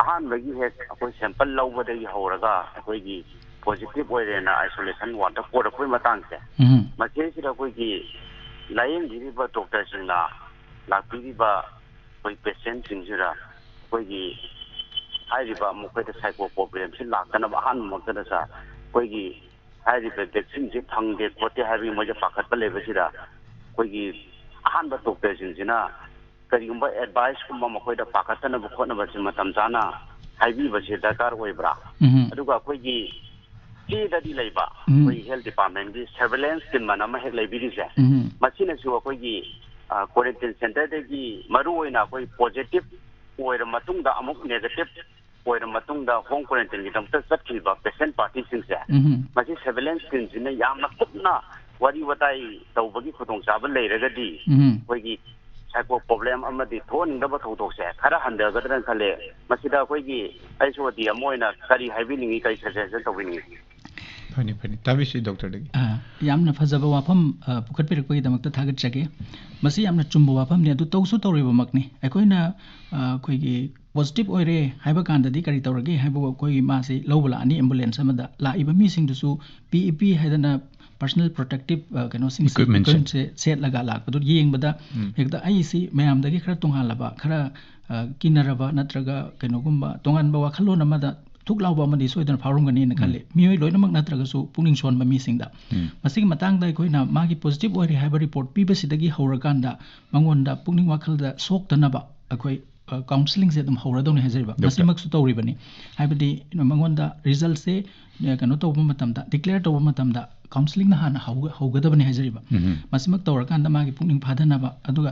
ꯑꯍꯥꯟꯕꯒꯤ ꯍꯦꯛ ꯑꯩꯈꯣꯏ sample ꯂꯧꯕꯗꯒꯤ ꯍꯧꯔꯒ ꯑꯩꯈꯣꯏꯒꯤ positive ꯑꯣꯏꯔꯦꯅ isolation wardꯇ ꯄꯨꯔꯛꯄꯒꯤ ꯃꯇꯥꯡꯁꯦ, ꯎꯝ꯫ ꯃꯁꯤꯁꯤꯗ ꯑꯩꯈꯣꯏꯒꯤ ꯂꯥꯏꯌꯦꯡꯕꯤꯔꯤꯕ doctorꯁꯤꯡꯅ ꯂꯥꯛꯄꯤꯔꯤꯕ ꯑꯩꯈꯣꯏ patientꯁꯤꯡꯁꯤꯗ ꯑꯩꯈꯣꯏꯒꯤ ꯍꯥꯏꯔꯤꯕ ꯃꯈꯣꯏꯗ psycho problemꯁꯤ ꯂꯥꯛꯇꯅꯕ ꯑꯍꯥꯟꯕꯃꯛꯇꯗ, Sir, ꯑꯩꯈꯣꯏꯒꯤ ꯍꯥꯏꯔꯤꯕ vaccineꯁꯤ ꯐꯪꯗꯦ ꯈꯣꯠꯇꯦ ꯍꯥꯏꯕꯒꯤ ꯃꯣꯏꯁꯦ ꯄꯥꯈꯠꯄ ꯂꯩꯕꯁꯤꯗ, ꯑꯩꯈꯣꯏꯒꯤ ꯑꯍꯥꯟꯕ doctorꯁꯤꯡꯁꯤꯅ ꯀꯔꯤꯒꯨꯝꯕ ꯑꯦꯗꯚꯥꯏꯁꯀꯨꯝꯕ ꯃꯈꯣꯏꯗ ꯄꯥꯈꯠꯇꯅꯕ ꯈꯣꯠꯅꯕꯁꯤ ꯃꯇꯝ ꯆꯥꯅ ꯍꯥꯏꯕꯤꯕꯁꯤ ꯗꯔꯀꯥꯔ ꯑꯣꯏꯕ꯭ꯔꯥ? ꯎꯝ꯫ ꯑꯗꯨꯒ ꯑꯩꯈꯣꯏꯒꯤ ꯆꯦꯗꯗꯤ ꯂꯩꯕ, ꯎꯝ꯫ ꯑꯩꯈꯣꯏ ꯍꯦꯜꯊ ꯗꯤꯄꯥꯔꯠꯃꯦꯟꯒꯤ ꯁꯔꯚꯦꯂꯦꯟꯁ ꯇꯤꯝ ꯑꯅ ꯑꯃ ꯍꯦꯛ ꯂꯩꯕꯤꯔꯤꯁꯦ, ꯎꯝ꯫ ꯃꯁꯤꯅꯁꯨ ꯑꯩꯈꯣꯏꯒꯤ, ꯑ, ꯀ꯭ꯋꯥꯔꯦꯟꯇꯤꯟ ꯁꯦꯟꯇꯔꯗꯒꯤ ꯃꯔꯨ ꯑꯣꯏꯅ ꯑꯩꯈꯣꯏ ꯄꯣꯖꯤꯇꯤꯚ ꯑꯣꯏꯔ ꯃꯇꯨꯡꯗ ꯑꯃꯨꯛ ꯅꯦꯒꯦꯇꯤꯚ ꯑꯣꯏꯔ ꯃꯇꯨꯡꯗ ꯍꯣꯝ ꯀ꯭ꯋꯥꯔꯦꯟꯇꯤꯟꯒꯤꯗꯃꯛꯇ ꯆꯠꯈꯤꯕ ꯄꯦꯁꯦꯟ ꯄꯥꯔꯇꯤꯁꯤꯡꯁꯦ, ꯎꯝ꯫ ꯃꯁꯤ ꯁꯔꯚꯦꯂꯦꯟꯁ ꯇꯤꯝꯁꯤꯅ ꯌꯥꯝꯅ ꯀꯨꯞꯅ ꯋꯥꯔꯤ ꯋꯥꯇꯥꯏ ꯇꯧꯕꯒꯤ ꯈꯨꯗꯣꯡꯆꯥꯕ ꯂꯩꯔꯒꯗꯤ, ꯎꯝ꯫ ꯑꯩꯈꯣꯏꯒꯤ ꯁꯥꯏꯀꯣ ꯄ꯭ꯔꯣꯕ꯭ꯂꯦꯝ ꯑꯃꯗꯤ ꯊꯣꯛꯍꯟꯅꯤꯡꯗꯕ ꯊꯧꯗꯣꯛꯁꯦ ꯈꯔ ꯍꯟꯊꯒꯗ꯭ꯔꯅ ꯈꯜꯂꯦ꯫ ꯃꯁꯤꯗ ꯑꯩꯈꯣꯏꯒꯤ ꯑꯩꯁ ꯑꯣ ꯗꯤ ꯑꯃ ꯑꯣꯏꯅ ꯀꯔꯤ ꯍꯥꯏꯕꯤꯅꯤꯡꯉꯤ, ꯀꯔꯤ ꯁꯖꯦꯁꯟ ꯇꯧꯕꯤꯅꯤꯡꯉꯤ? ꯐꯅꯤ, ꯐꯅꯤ꯫ ꯇꯥꯕꯤꯁꯤ ꯗꯣꯛꯇꯔꯗꯒꯤ꯫ ꯑ, ꯌꯥꯝꯅ ꯐꯖꯕ ꯋꯥꯐꯝ, ꯑ, ꯄꯨꯈꯠꯄꯤꯔꯛꯄꯒꯤꯗꯃꯛꯇ ꯊꯥꯒꯠꯆꯒꯦ꯫ ꯃꯁꯤ ꯌꯥꯝꯅ ꯆꯨꯝꯕ ꯋꯥꯐꯝꯅꯤ, ꯑꯗꯨ ꯇꯧꯁꯨ ꯇꯧꯔꯤꯕꯃꯛꯅꯤ꯫ ꯑꯩꯈꯣꯏꯅ, ꯑ, ꯑꯩꯈꯣꯏꯒꯤ ꯄꯣꯖꯤꯇꯤꯚ ꯑꯣꯏꯔꯦ ꯍꯥꯏꯕ ꯀꯥꯟꯗꯗꯤ ꯀꯔꯤ ꯇꯧꯔꯒꯦ ꯍꯥꯏꯕꯕꯨ, ꯑꯩꯈꯣꯏꯒꯤ ꯃꯥꯁꯤ ꯂꯧꯕ ꯂꯥꯛꯑꯅꯤ ꯑꯦꯝꯕꯨꯂꯦꯟꯁ ꯑꯃꯗ꯫ ꯂꯥꯛꯏꯕ ꯃꯤꯁꯤꯡꯗꯨꯁꯨ ꯄꯤ ꯏ ꯄꯤ ꯍꯥꯏꯗꯅ ꯄꯔꯁꯣꯅꯦꯜ ꯄ꯭ꯔꯣꯇꯦꯛꯇꯤꯚ, ꯑ, ꯀꯩꯅꯣꯁꯤꯡꯁꯦ, ꯏꯀ꯭ꯋꯤꯞꯃꯦꯟꯁꯦ꯫ ꯏꯀ꯭ꯋꯤꯞꯃꯦꯟꯁꯦ ꯁꯦꯠꯂꯒ ꯂꯥꯛꯄꯗꯨ ꯌꯦꯡꯕꯗ ꯎꯝ꯫ ꯍꯦꯛꯇ ꯑꯩꯁꯤ ꯃꯌꯥꯝꯗꯒꯤ ꯈꯔ ꯇꯣꯉꯥꯜꯂꯕ, ꯈꯔ, ꯑ, ꯀꯤꯅꯔꯕ ꯅꯠꯇ꯭ꯔꯒ ꯀꯩꯅꯣꯒꯨꯝꯕ ꯇꯣꯉꯥꯟꯕ ꯋꯥꯈꯜꯂꯣꯟ ꯑꯃꯗ ꯊꯨꯛ ꯂꯥꯎꯕ ꯑꯃꯗꯤ ꯁꯣꯏꯗꯅ ꯐꯥꯎꯔꯝꯒꯅꯤꯅ ꯎꯝ꯫ ꯈꯜꯂꯤ꯫ ꯃꯤꯑꯣꯏ ꯂꯣꯏꯅꯃꯛ ꯅꯠꯇ꯭ꯔꯒꯁꯨ ꯄꯨꯛꯅꯤꯡ ꯁꯣꯟꯕ ꯃꯤꯁꯤꯡꯗ꯫ ꯎꯝ꯫ ꯃꯁꯤꯒꯤ ꯃꯇꯥꯡꯗ ꯑꯩꯈꯣꯏꯅ ꯃꯥꯒꯤ ꯄꯣꯖꯤꯇꯤꯚ ꯑꯣꯏꯔꯦ ꯍꯥꯏꯕ ꯔꯤꯄꯣꯔꯠ ꯄꯤꯕꯁꯤꯗꯒꯤ ꯍꯧꯔꯀꯥꯟꯗ ꯃꯉꯣꯟꯗ ꯄꯨꯛꯅꯤꯡ ꯋꯥꯈꯜꯗ ꯁꯣꯛꯇꯅꯕ ꯑꯩꯈꯣꯏ, ꯑ, ꯀꯥꯎꯟꯁꯤꯂꯤꯡꯁꯦ ꯑꯗꯨꯝ ꯍꯧꯔꯗꯧꯅꯤ ꯍꯥꯏꯖꯔꯤꯕ꯫ ꯗꯣꯛꯇꯔ꯫ ꯃꯁꯤꯃꯛꯁꯨ ꯇꯧꯔꯤꯕꯅꯤ꯫ ꯍꯥꯏꯕꯗꯤ ꯃꯉꯣꯟꯗ ꯔꯤꯖꯜꯁꯦ, ꯑ, ꯀꯩꯅꯣ ꯇꯧꯕ ꯃꯇꯝꯗ, ꯗꯤꯀ꯭ꯂꯦꯌꯔ ꯇꯧꯕ ꯃꯇꯝꯗ ꯀꯥꯎꯟꯁꯤꯂꯤꯡꯅ ꯍꯥꯟꯅ ꯍꯧꯒ-, ꯍꯧꯒꯗꯕꯅꯤ ꯍꯥꯏꯖꯔꯤꯕ꯫ ꯎꯝ꯫ ꯃꯁꯤꯃꯛ ꯇꯧꯔꯀꯥꯟꯗ ꯃꯥꯒꯤ ꯄꯨꯛꯅꯤꯡ ꯐꯥꯊꯅꯕ, ꯑꯗꯨꯒ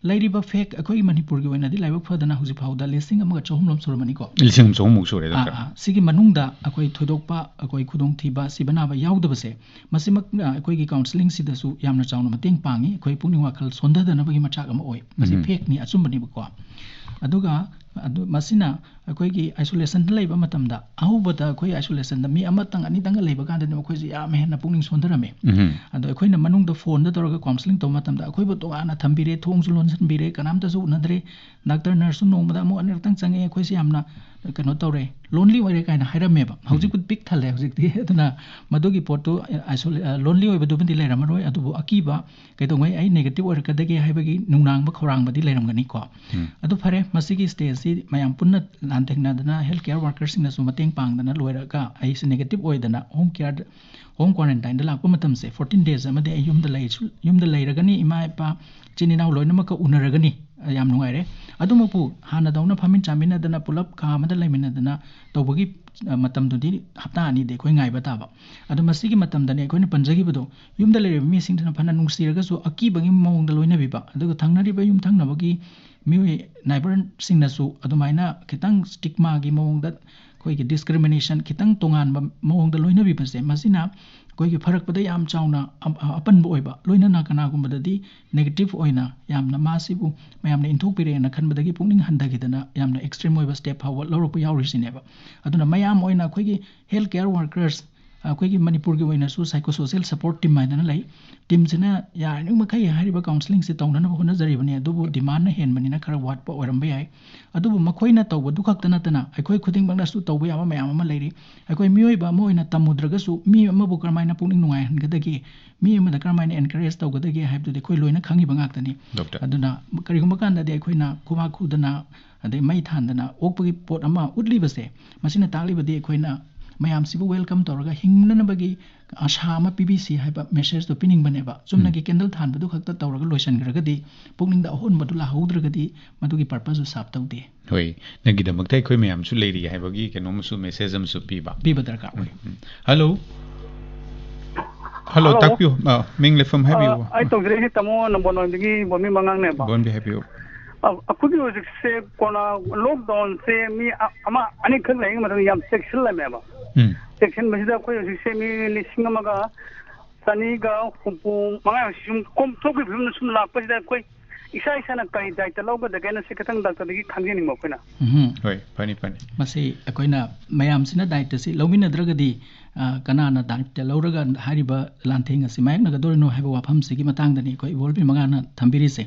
ꯂꯩꯔꯤꯕ ꯐꯦꯛ ꯑꯩꯈꯣꯏ ꯃꯅꯤꯄꯨꯔꯒꯤ ꯑꯣꯏꯅꯗꯤ ꯂꯥꯏꯕꯛ ꯐꯗꯅ ꯍꯧꯖꯤꯛ ꯐꯥꯎꯗ ꯂꯤꯁꯤꯡ ꯑꯃꯒ ꯆꯍꯨꯝ ꯂꯣꯝ ꯁꯨꯔꯝꯃꯅꯤꯀꯣ꯫ ꯂꯤꯁꯤꯡ ꯑꯃ ꯆꯍꯨꯝꯃꯨꯛ ꯁꯨꯔꯦ, ꯑꯥ, ꯗꯣꯛꯇꯔ꯫ ꯑꯥ꯫ ꯁꯤꯒꯤ ꯃꯅꯨꯡꯗ ꯑꯩꯈꯣꯏ ꯊꯣꯏꯗꯣꯛꯄ ꯑꯩꯈꯣꯏ ꯈꯨꯗꯣꯡꯊꯤꯕ, ꯁꯤꯕ ꯅꯥꯕ ꯌꯥꯎꯗꯕꯁꯦ, ꯃꯁꯤꯃꯛꯅ ꯑꯩꯈꯣꯏꯒꯤ ꯀꯥꯎꯟꯁꯤꯂꯤꯡꯁꯤꯗꯁꯨ ꯌꯥꯝꯅ ꯆꯥꯎꯅ ꯃꯇꯦꯡ ꯄꯥꯡꯉꯤ꯫ ꯑꯩꯈꯣꯏ ꯄꯨꯛꯅꯤꯡ ꯋꯥꯈꯜ ꯁꯣꯟꯊꯗꯅꯕꯒꯤ ꯃꯆꯥꯛ ꯑꯃ ꯑꯣꯏ꯫ ꯃꯁꯤ ꯎꯝ꯫ ꯐꯦꯛꯅꯤ, ꯑꯆꯨꯝꯕꯅꯦꯕꯀꯣ꯫ ꯑꯗꯨꯒ ꯑꯗꯨ, ꯃꯁꯤꯅ ꯑꯩꯈꯣꯏꯒꯤ ꯑꯥꯏꯁꯣꯂꯦꯁꯟꯗ ꯂꯩꯕ ꯃꯇꯝꯗ, ꯑꯍꯧꯕꯗ ꯑꯩꯈꯣꯏ ꯑꯥꯏꯁꯣꯂꯦꯁꯟꯗ ꯃꯤ ꯑꯃꯇꯪ, ꯑꯅꯤꯇꯪꯒ ꯂꯩꯕ ꯀꯥꯟꯗꯗꯤ ꯃꯈꯣꯏꯁꯦ ꯌꯥꯝ ꯍꯦꯟꯅ ꯄꯨꯛꯅꯤꯡ ꯁꯣꯟꯊꯔꯝꯃꯤ꯫ ꯎꯝ꯫ ꯑꯗꯣ ꯑꯩꯈꯣꯏꯅ ꯃꯅꯨꯡꯗ ꯐꯣꯟꯗ ꯇꯧꯔꯒ ꯀꯥꯎꯟꯁꯤꯂꯤꯡ ꯇꯧꯕ ꯃꯇꯝꯗ ꯑꯩꯈꯣꯏꯕꯨ ꯇꯣꯉꯥꯟꯅ ꯊꯝꯕꯤꯔꯦ, ꯊꯣꯡꯁꯨ ꯂꯣꯟꯁꯤꯟꯕꯤꯔꯦ, ꯀꯅꯥꯝꯇꯁꯨ ꯎꯅꯗ꯭ꯔꯦ, ꯗꯥꯛꯇꯔ ꯅꯔꯁꯁꯨ ꯅꯣꯡꯃꯗ ꯑꯃꯨꯛ ꯑꯅꯤꯔꯛꯇꯪ ꯆꯪꯉꯛꯑꯦ, ꯑꯩꯈꯣꯏꯁꯦ ꯌꯥꯝꯅ ꯀꯩꯅꯣ ꯇꯧꯔꯦ, ꯂꯣꯟꯂꯤ ꯑꯣꯏꯔꯦ ꯀꯥꯏꯅ ꯍꯥꯏꯔꯝꯃꯦꯕ꯫ ꯎꯝ꯫ ꯍꯧꯖꯤꯛꯄꯨꯗꯤ ꯄꯤꯛ ꯊꯜꯂꯦ ꯍꯧꯖꯤꯛꯇꯤ꯫ ꯑꯗꯨꯅ ꯃꯗꯨꯒꯤ ꯄꯣꯠꯇꯨ, ꯑꯥꯏꯁꯣꯂꯦ-, ꯑ, ꯂꯣꯟꯂꯤ ꯑꯣꯏꯕꯗꯨꯃꯗꯤ ꯂꯩꯔꯝꯃꯔꯣꯏ, ꯑꯗꯨꯕꯨ ꯑꯀꯤꯕ, ꯀꯩꯗꯧꯉꯩ ꯑꯩ ꯅꯦꯒꯦꯇꯤꯚ ꯑꯣꯏꯔꯛꯀꯗꯒꯦ ꯍꯥꯏꯕꯒꯤ ꯅꯨꯡꯅꯥꯡꯕ ꯈꯧꯔꯥꯡꯕꯗꯤ ꯂꯩꯔꯝꯒꯅꯤꯀꯣ꯫ ꯎꯝ꯫ ꯑꯗꯨ ꯐꯔꯦ, ꯃꯁꯤꯒꯤ ꯁ꯭ꯇꯦꯖꯁꯤ ꯃꯌꯥꯝ ꯄꯨꯟꯅ ꯂꯥꯟꯊꯦꯡꯅꯗꯅ ꯍꯦꯜꯊ ꯀꯦꯌꯔ ꯋꯥꯔꯀꯔꯁꯤꯡꯅꯁꯨ ꯃꯇꯦꯡ ꯄꯥꯡꯗꯅ ꯂꯣꯏꯔꯒ ꯑꯩꯁꯦ ꯅꯦꯒꯦꯇꯤꯚ ꯑꯣꯏꯗꯅ ꯍꯣꯝ ꯀꯦꯌꯔꯗ, ꯍꯣꯝ ꯀ꯭ꯋꯥꯔꯦꯟꯇꯥꯏꯟꯗ ꯂꯥꯛꯄ ꯃꯇꯝꯁꯦ, ꯐꯣꯔꯇꯤꯟ ꯗꯦꯖ ꯑꯃꯗꯤ ꯑꯩ ꯌꯨꯝꯗ ꯂꯩꯁꯨ-, ꯌꯨꯝꯗ ꯂꯩꯔꯒꯅꯤ, ꯏꯃꯥ ꯏꯄꯥ, ꯏꯆꯤꯟ ꯏꯅꯥꯎ ꯂꯣꯏꯅꯃꯛꯀ ꯎꯅꯔꯒꯅꯤ꯫ ꯌꯥꯝ ꯅꯨꯡꯉꯥꯏꯔꯦ꯫ ꯑꯗꯨꯃꯛꯄꯨ ꯍꯥꯟꯅꯗꯧꯅ ꯐꯝꯃꯤꯟ ꯆꯥꯃꯤꯟꯅꯗꯅ, ꯄꯨꯂꯞ ꯀꯥ ꯑꯃꯗ ꯂꯩꯃꯤꯟꯅꯗꯅ ꯇꯧꯕꯒꯤ, ꯑ, ꯃꯇꯝꯗꯨꯗꯤ ꯍꯞꯇꯥ ꯑꯅꯤꯗꯤ ꯑꯩꯈꯣꯏ ꯉꯥꯏꯕ ꯇꯥꯕ꯫ ꯑꯗꯣ ꯃꯁꯤꯒꯤ ꯃꯇꯝꯗꯅꯦ ꯑꯩꯈꯣꯏꯅ ꯄꯟꯖꯈꯤꯕꯗꯣ, ꯌꯨꯝꯗ ꯂꯩꯔꯤꯕ ꯃꯤꯁꯤꯡꯗꯨꯅ ꯐꯅ ꯅꯨꯡꯁꯤꯔꯒꯁꯨ ꯑꯀꯤꯕꯒꯤ ꯃꯑꯣꯡꯗ ꯂꯣꯏꯅꯕꯤꯕ, ꯑꯗꯨꯒ ꯊꯪꯅꯔꯤꯕ ꯌꯨꯝꯊꯪꯅꯕꯒꯤ ꯃꯤꯑꯣꯏ, ꯅꯥꯏꯕꯔꯁꯤꯡꯅꯁꯨ ꯑꯗꯨꯃꯥꯏꯅ ꯈꯤꯇꯪ ꯁ꯭ꯇꯤꯛꯃꯥꯒꯤ ꯃꯑꯣꯡꯗ ꯑꯩꯈꯣꯏꯒꯤ ꯗꯤꯁꯀ꯭ꯔꯤꯃꯤꯅꯦꯁꯟ ꯈꯤꯇꯪ ꯇꯣꯉꯥꯟꯕ ꯃꯑꯣꯡꯗ ꯂꯣꯏꯅꯕꯤꯕꯁꯦ, ꯃꯁꯤꯅ ꯑꯩꯈꯣꯏꯒꯤ ꯐꯔꯛꯄꯗ ꯌꯥꯝ ꯆꯥꯎꯅ ꯑ-, ꯑ-, ꯑꯄꯟꯕ ꯑꯣꯏꯕ, ꯂꯣꯏꯅꯅ ꯀꯅꯥꯒꯨꯝꯕꯗꯗꯤ ꯅꯦꯒꯦꯇꯤꯚ ꯑꯣꯏꯅ ꯌꯥꯝꯅ ꯃꯥꯁꯤꯕꯨ ꯃꯌꯥꯝꯅ ꯏꯟꯊꯣꯛꯄꯤꯔꯦꯅ ꯈꯟꯕꯗꯒꯤ ꯄꯨꯛꯅꯤꯡ ꯍꯟꯊꯈꯤꯗꯅ ꯌꯥꯝꯅ ꯑꯦꯛꯁꯇ꯭ꯔꯤꯝ ꯑꯣꯏꯕ ꯁ꯭ꯇꯦꯞ ꯐꯥꯎꯕ ꯂꯧꯔꯛꯄ ꯌꯥꯎꯔꯤꯁꯤꯅꯦꯕ꯫ ꯑꯗꯨꯅ ꯃꯌꯥꯝ ꯑꯣꯏꯅ ꯑꯩꯈꯣꯏꯒꯤ ꯍꯦꯜꯊ ꯀꯦꯌꯔ ꯋꯥꯔꯀꯔꯁ, ꯑꯩꯈꯣꯏꯒꯤ ꯃꯅꯤꯄꯨꯔꯒꯤ ꯑꯣꯏꯅꯁꯨ psychosocial support team ꯍꯥꯏꯗꯅ ꯂꯩ꯫ ꯇꯤꯝꯁꯤꯅ ꯌꯥꯔꯤꯉꯩ ꯃꯈꯩ ꯍꯥꯏꯔꯤꯕ ꯀꯥꯎꯟꯁꯤꯂꯤꯡꯁꯦ ꯇꯧꯅꯅꯕ ꯍꯣꯠꯅꯖꯔꯤꯕꯅꯤ, ꯑꯗꯨꯕꯨ ꯗꯤꯃꯥꯟꯅ ꯍꯦꯟꯕꯅꯤꯅ ꯈꯔ ꯋꯥꯠꯄ ꯑꯣꯏꯔꯝꯕ ꯌꯥꯏ꯫ ꯑꯗꯨꯕꯨ ꯃꯈꯣꯏꯅ ꯇꯧꯕꯗꯨ ꯈꯛꯇ ꯅꯠꯇꯅ ꯑꯩꯈꯣꯏ ꯈꯨꯗꯤꯡꯃꯛꯅꯁꯨ ꯇꯧꯕ ꯌꯥꯕ ꯃꯌꯥꯝ ꯑꯃ ꯂꯩꯔꯤ꯫ ꯑꯩꯈꯣꯏ ꯃꯤꯑꯣꯏꯕ ꯑꯃ ꯑꯣꯏꯅ ꯇꯝꯃꯨꯗ꯭ꯔꯒꯁꯨ ꯃꯤ ꯑꯃꯕꯨ ꯀꯔꯝꯍꯥꯏꯅ ꯄꯨꯛꯅꯤꯡ ꯅꯨꯡꯉꯥꯏꯍꯟꯒꯗꯒꯦ, ꯃꯤ ꯑꯃꯗ ꯀꯔꯝꯍꯥꯏꯅ ꯑꯦꯟꯀꯔꯦꯖ ꯇꯧꯒꯗꯒꯦ ꯍꯥꯏꯕꯗꯨꯗꯤ ꯑꯩꯈꯣꯏ ꯂꯣꯏꯅ ꯈꯪꯉꯤꯕ ꯉꯥꯛꯇꯅꯤ꯫ ꯗꯣꯛꯇꯔ꯫ ꯑꯗꯨꯅ ꯀꯔꯤꯒꯨꯝꯕ ꯀꯥꯟꯗꯗꯤ ꯑꯩꯈꯣꯏꯅ ꯈꯨꯕꯥꯛ ꯈꯨꯗꯅ, ꯑꯗꯩ ꯃꯩ ꯊꯥꯟꯗꯅ ꯑꯣꯛꯄꯒꯤ ꯄꯣꯠ ꯑꯃ ꯎꯠꯂꯤꯕꯁꯦ, ꯃꯁꯤꯅ ꯇꯥꯛꯂꯤꯕꯗꯤ ꯑꯩꯈꯣꯏꯅ ꯃꯌꯥꯝꯁꯤꯕꯨ ꯋꯦꯜꯀꯝ ꯇꯧꯔꯒ ꯍꯤꯡꯅꯅꯕꯒꯤ ꯑꯥꯁꯥ ꯑꯃ ꯄꯤꯕꯤꯁꯤ ꯍꯥꯏꯕ ꯃꯦꯁꯦꯖꯇꯣ ꯄꯤꯅꯤꯡꯕꯅꯦꯕ꯫ ꯆꯨꯝꯅꯒꯤ ꯀꯦꯟꯗꯜ ꯊꯥꯟꯕꯗꯨ ꯈꯛꯇ ꯇꯧꯔꯒ ꯂꯣꯏꯁꯤꯟꯈ꯭ꯔꯒꯗꯤ ꯄꯨꯛꯅꯤꯡꯗ ꯑꯍꯣꯟꯕꯗꯨ ꯂꯥꯛꯍꯧꯗ꯭ꯔꯒꯗꯤ ꯃꯗꯨꯒꯤ ꯄꯔꯄꯁꯁꯨ ꯁꯥꯔꯞ ꯇꯧꯗꯦ꯫ ꯍꯣꯏ, ꯅꯪꯒꯤꯗꯃꯛꯇ ꯑꯩꯈꯣꯏ ꯃꯌꯥꯝꯁꯨ ꯂꯩꯔꯤ ꯍꯥꯏꯕꯒꯤ ꯀꯩꯅꯣꯝꯁꯨ, ꯃꯦꯁꯦꯖ ꯑꯃꯁꯨ ꯄꯤꯕ꯫ ꯄꯤꯕ ꯗꯔꯀꯥꯔ ꯑꯣꯏ꯫ ꯎꯝ꯫ ꯍꯜꯂꯣ꯫ Hello, hello. ꯇꯥꯛꯄꯤꯌꯨ꯫ ꯑ, ꯃꯤꯡ ꯂꯩꯐꯝ ꯍꯥꯏꯕꯤꯌꯨ꯫ ꯑ, ꯑꯩ ꯇꯧꯖꯔꯛꯏꯁꯦ ꯇꯥꯃꯣ ꯅꯝꯕꯣꯜ ꯂꯣꯝꯗꯒꯤ ꯕꯣꯟꯕꯤ ꯃꯉꯥꯡꯅꯦꯕ꯫ ꯕꯣꯟꯕꯤ ꯍꯥꯏꯕꯤꯌꯨ꯫ ꯑ, ꯑꯩꯈꯣꯏꯒꯤ ꯍꯧꯖꯤꯛꯁꯦ ꯀꯣꯔꯣꯅꯥ ꯂꯣꯛꯗꯥꯎꯟꯁꯦ ꯃꯤ ꯑ-, ꯑꯃ ꯑꯅꯤꯈꯛ ꯂꯩꯔꯤꯉꯩ ꯃꯇꯝꯗ ꯌꯥꯝ ꯆꯦꯛꯁꯤꯜꯂꯝꯃꯦꯕ꯫ ꯎꯝ꯫ ꯆꯦꯛꯁꯤꯟꯕꯁꯤꯗ ꯑꯩꯈꯣꯏ ꯍꯧꯖꯤꯛꯁꯦ ꯃꯤ ꯂꯤꯁꯤꯡ ꯑꯃꯒ ꯆꯅꯤꯒ ꯍꯨꯝꯐꯨ ꯃꯉꯥ ꯁꯨꯝ ꯀꯣꯝꯊꯣꯛꯄꯒꯤ ꯐꯤꯕꯝꯗ ꯁꯨꯝ ꯂꯥꯛꯄꯁꯤꯗ ꯑꯩꯈꯣꯏ ꯏꯁꯥ ꯏꯁꯥꯅ ꯀꯔꯤ ꯗꯥꯏꯇ ꯂꯧꯒꯗꯒꯦꯅ ꯁꯤ ꯈꯤꯇꯪ ꯗꯥꯛꯇꯔꯗꯒꯤ ꯈꯪꯖꯅꯤꯡꯕ ꯑꯩꯈꯣꯏꯅ꯫ ꯎꯝ꯫ ꯍꯣꯏ, ꯐꯅꯤ, ꯐꯅꯤ꯫ ꯃꯁꯤ ꯑꯩꯈꯣꯏꯅ ꯃꯌꯥꯝꯁꯤꯅ ꯗꯥꯏꯇꯁꯤ ꯂꯧꯃꯤꯟꯅꯗ꯭ꯔꯒꯗꯤ, ꯑ, ꯀꯅꯥꯅ ꯗꯥꯏꯇ ꯂꯧꯔꯒ ꯍꯥꯏꯔꯤꯕ ꯂꯥꯟꯊꯦꯡ ꯑꯁꯤ ꯃꯥꯌꯣꯛꯅꯒꯗꯣꯏꯅꯣ ꯍꯥꯏꯕ ꯋꯥꯐꯝꯁꯤꯒꯤ ꯃꯇꯥꯡꯗꯅꯤ ꯑꯩꯈꯣꯏ ꯏꯕꯣꯕꯤ ꯃꯉꯥꯅ ꯊꯝꯕꯤꯔꯤꯁꯦ꯫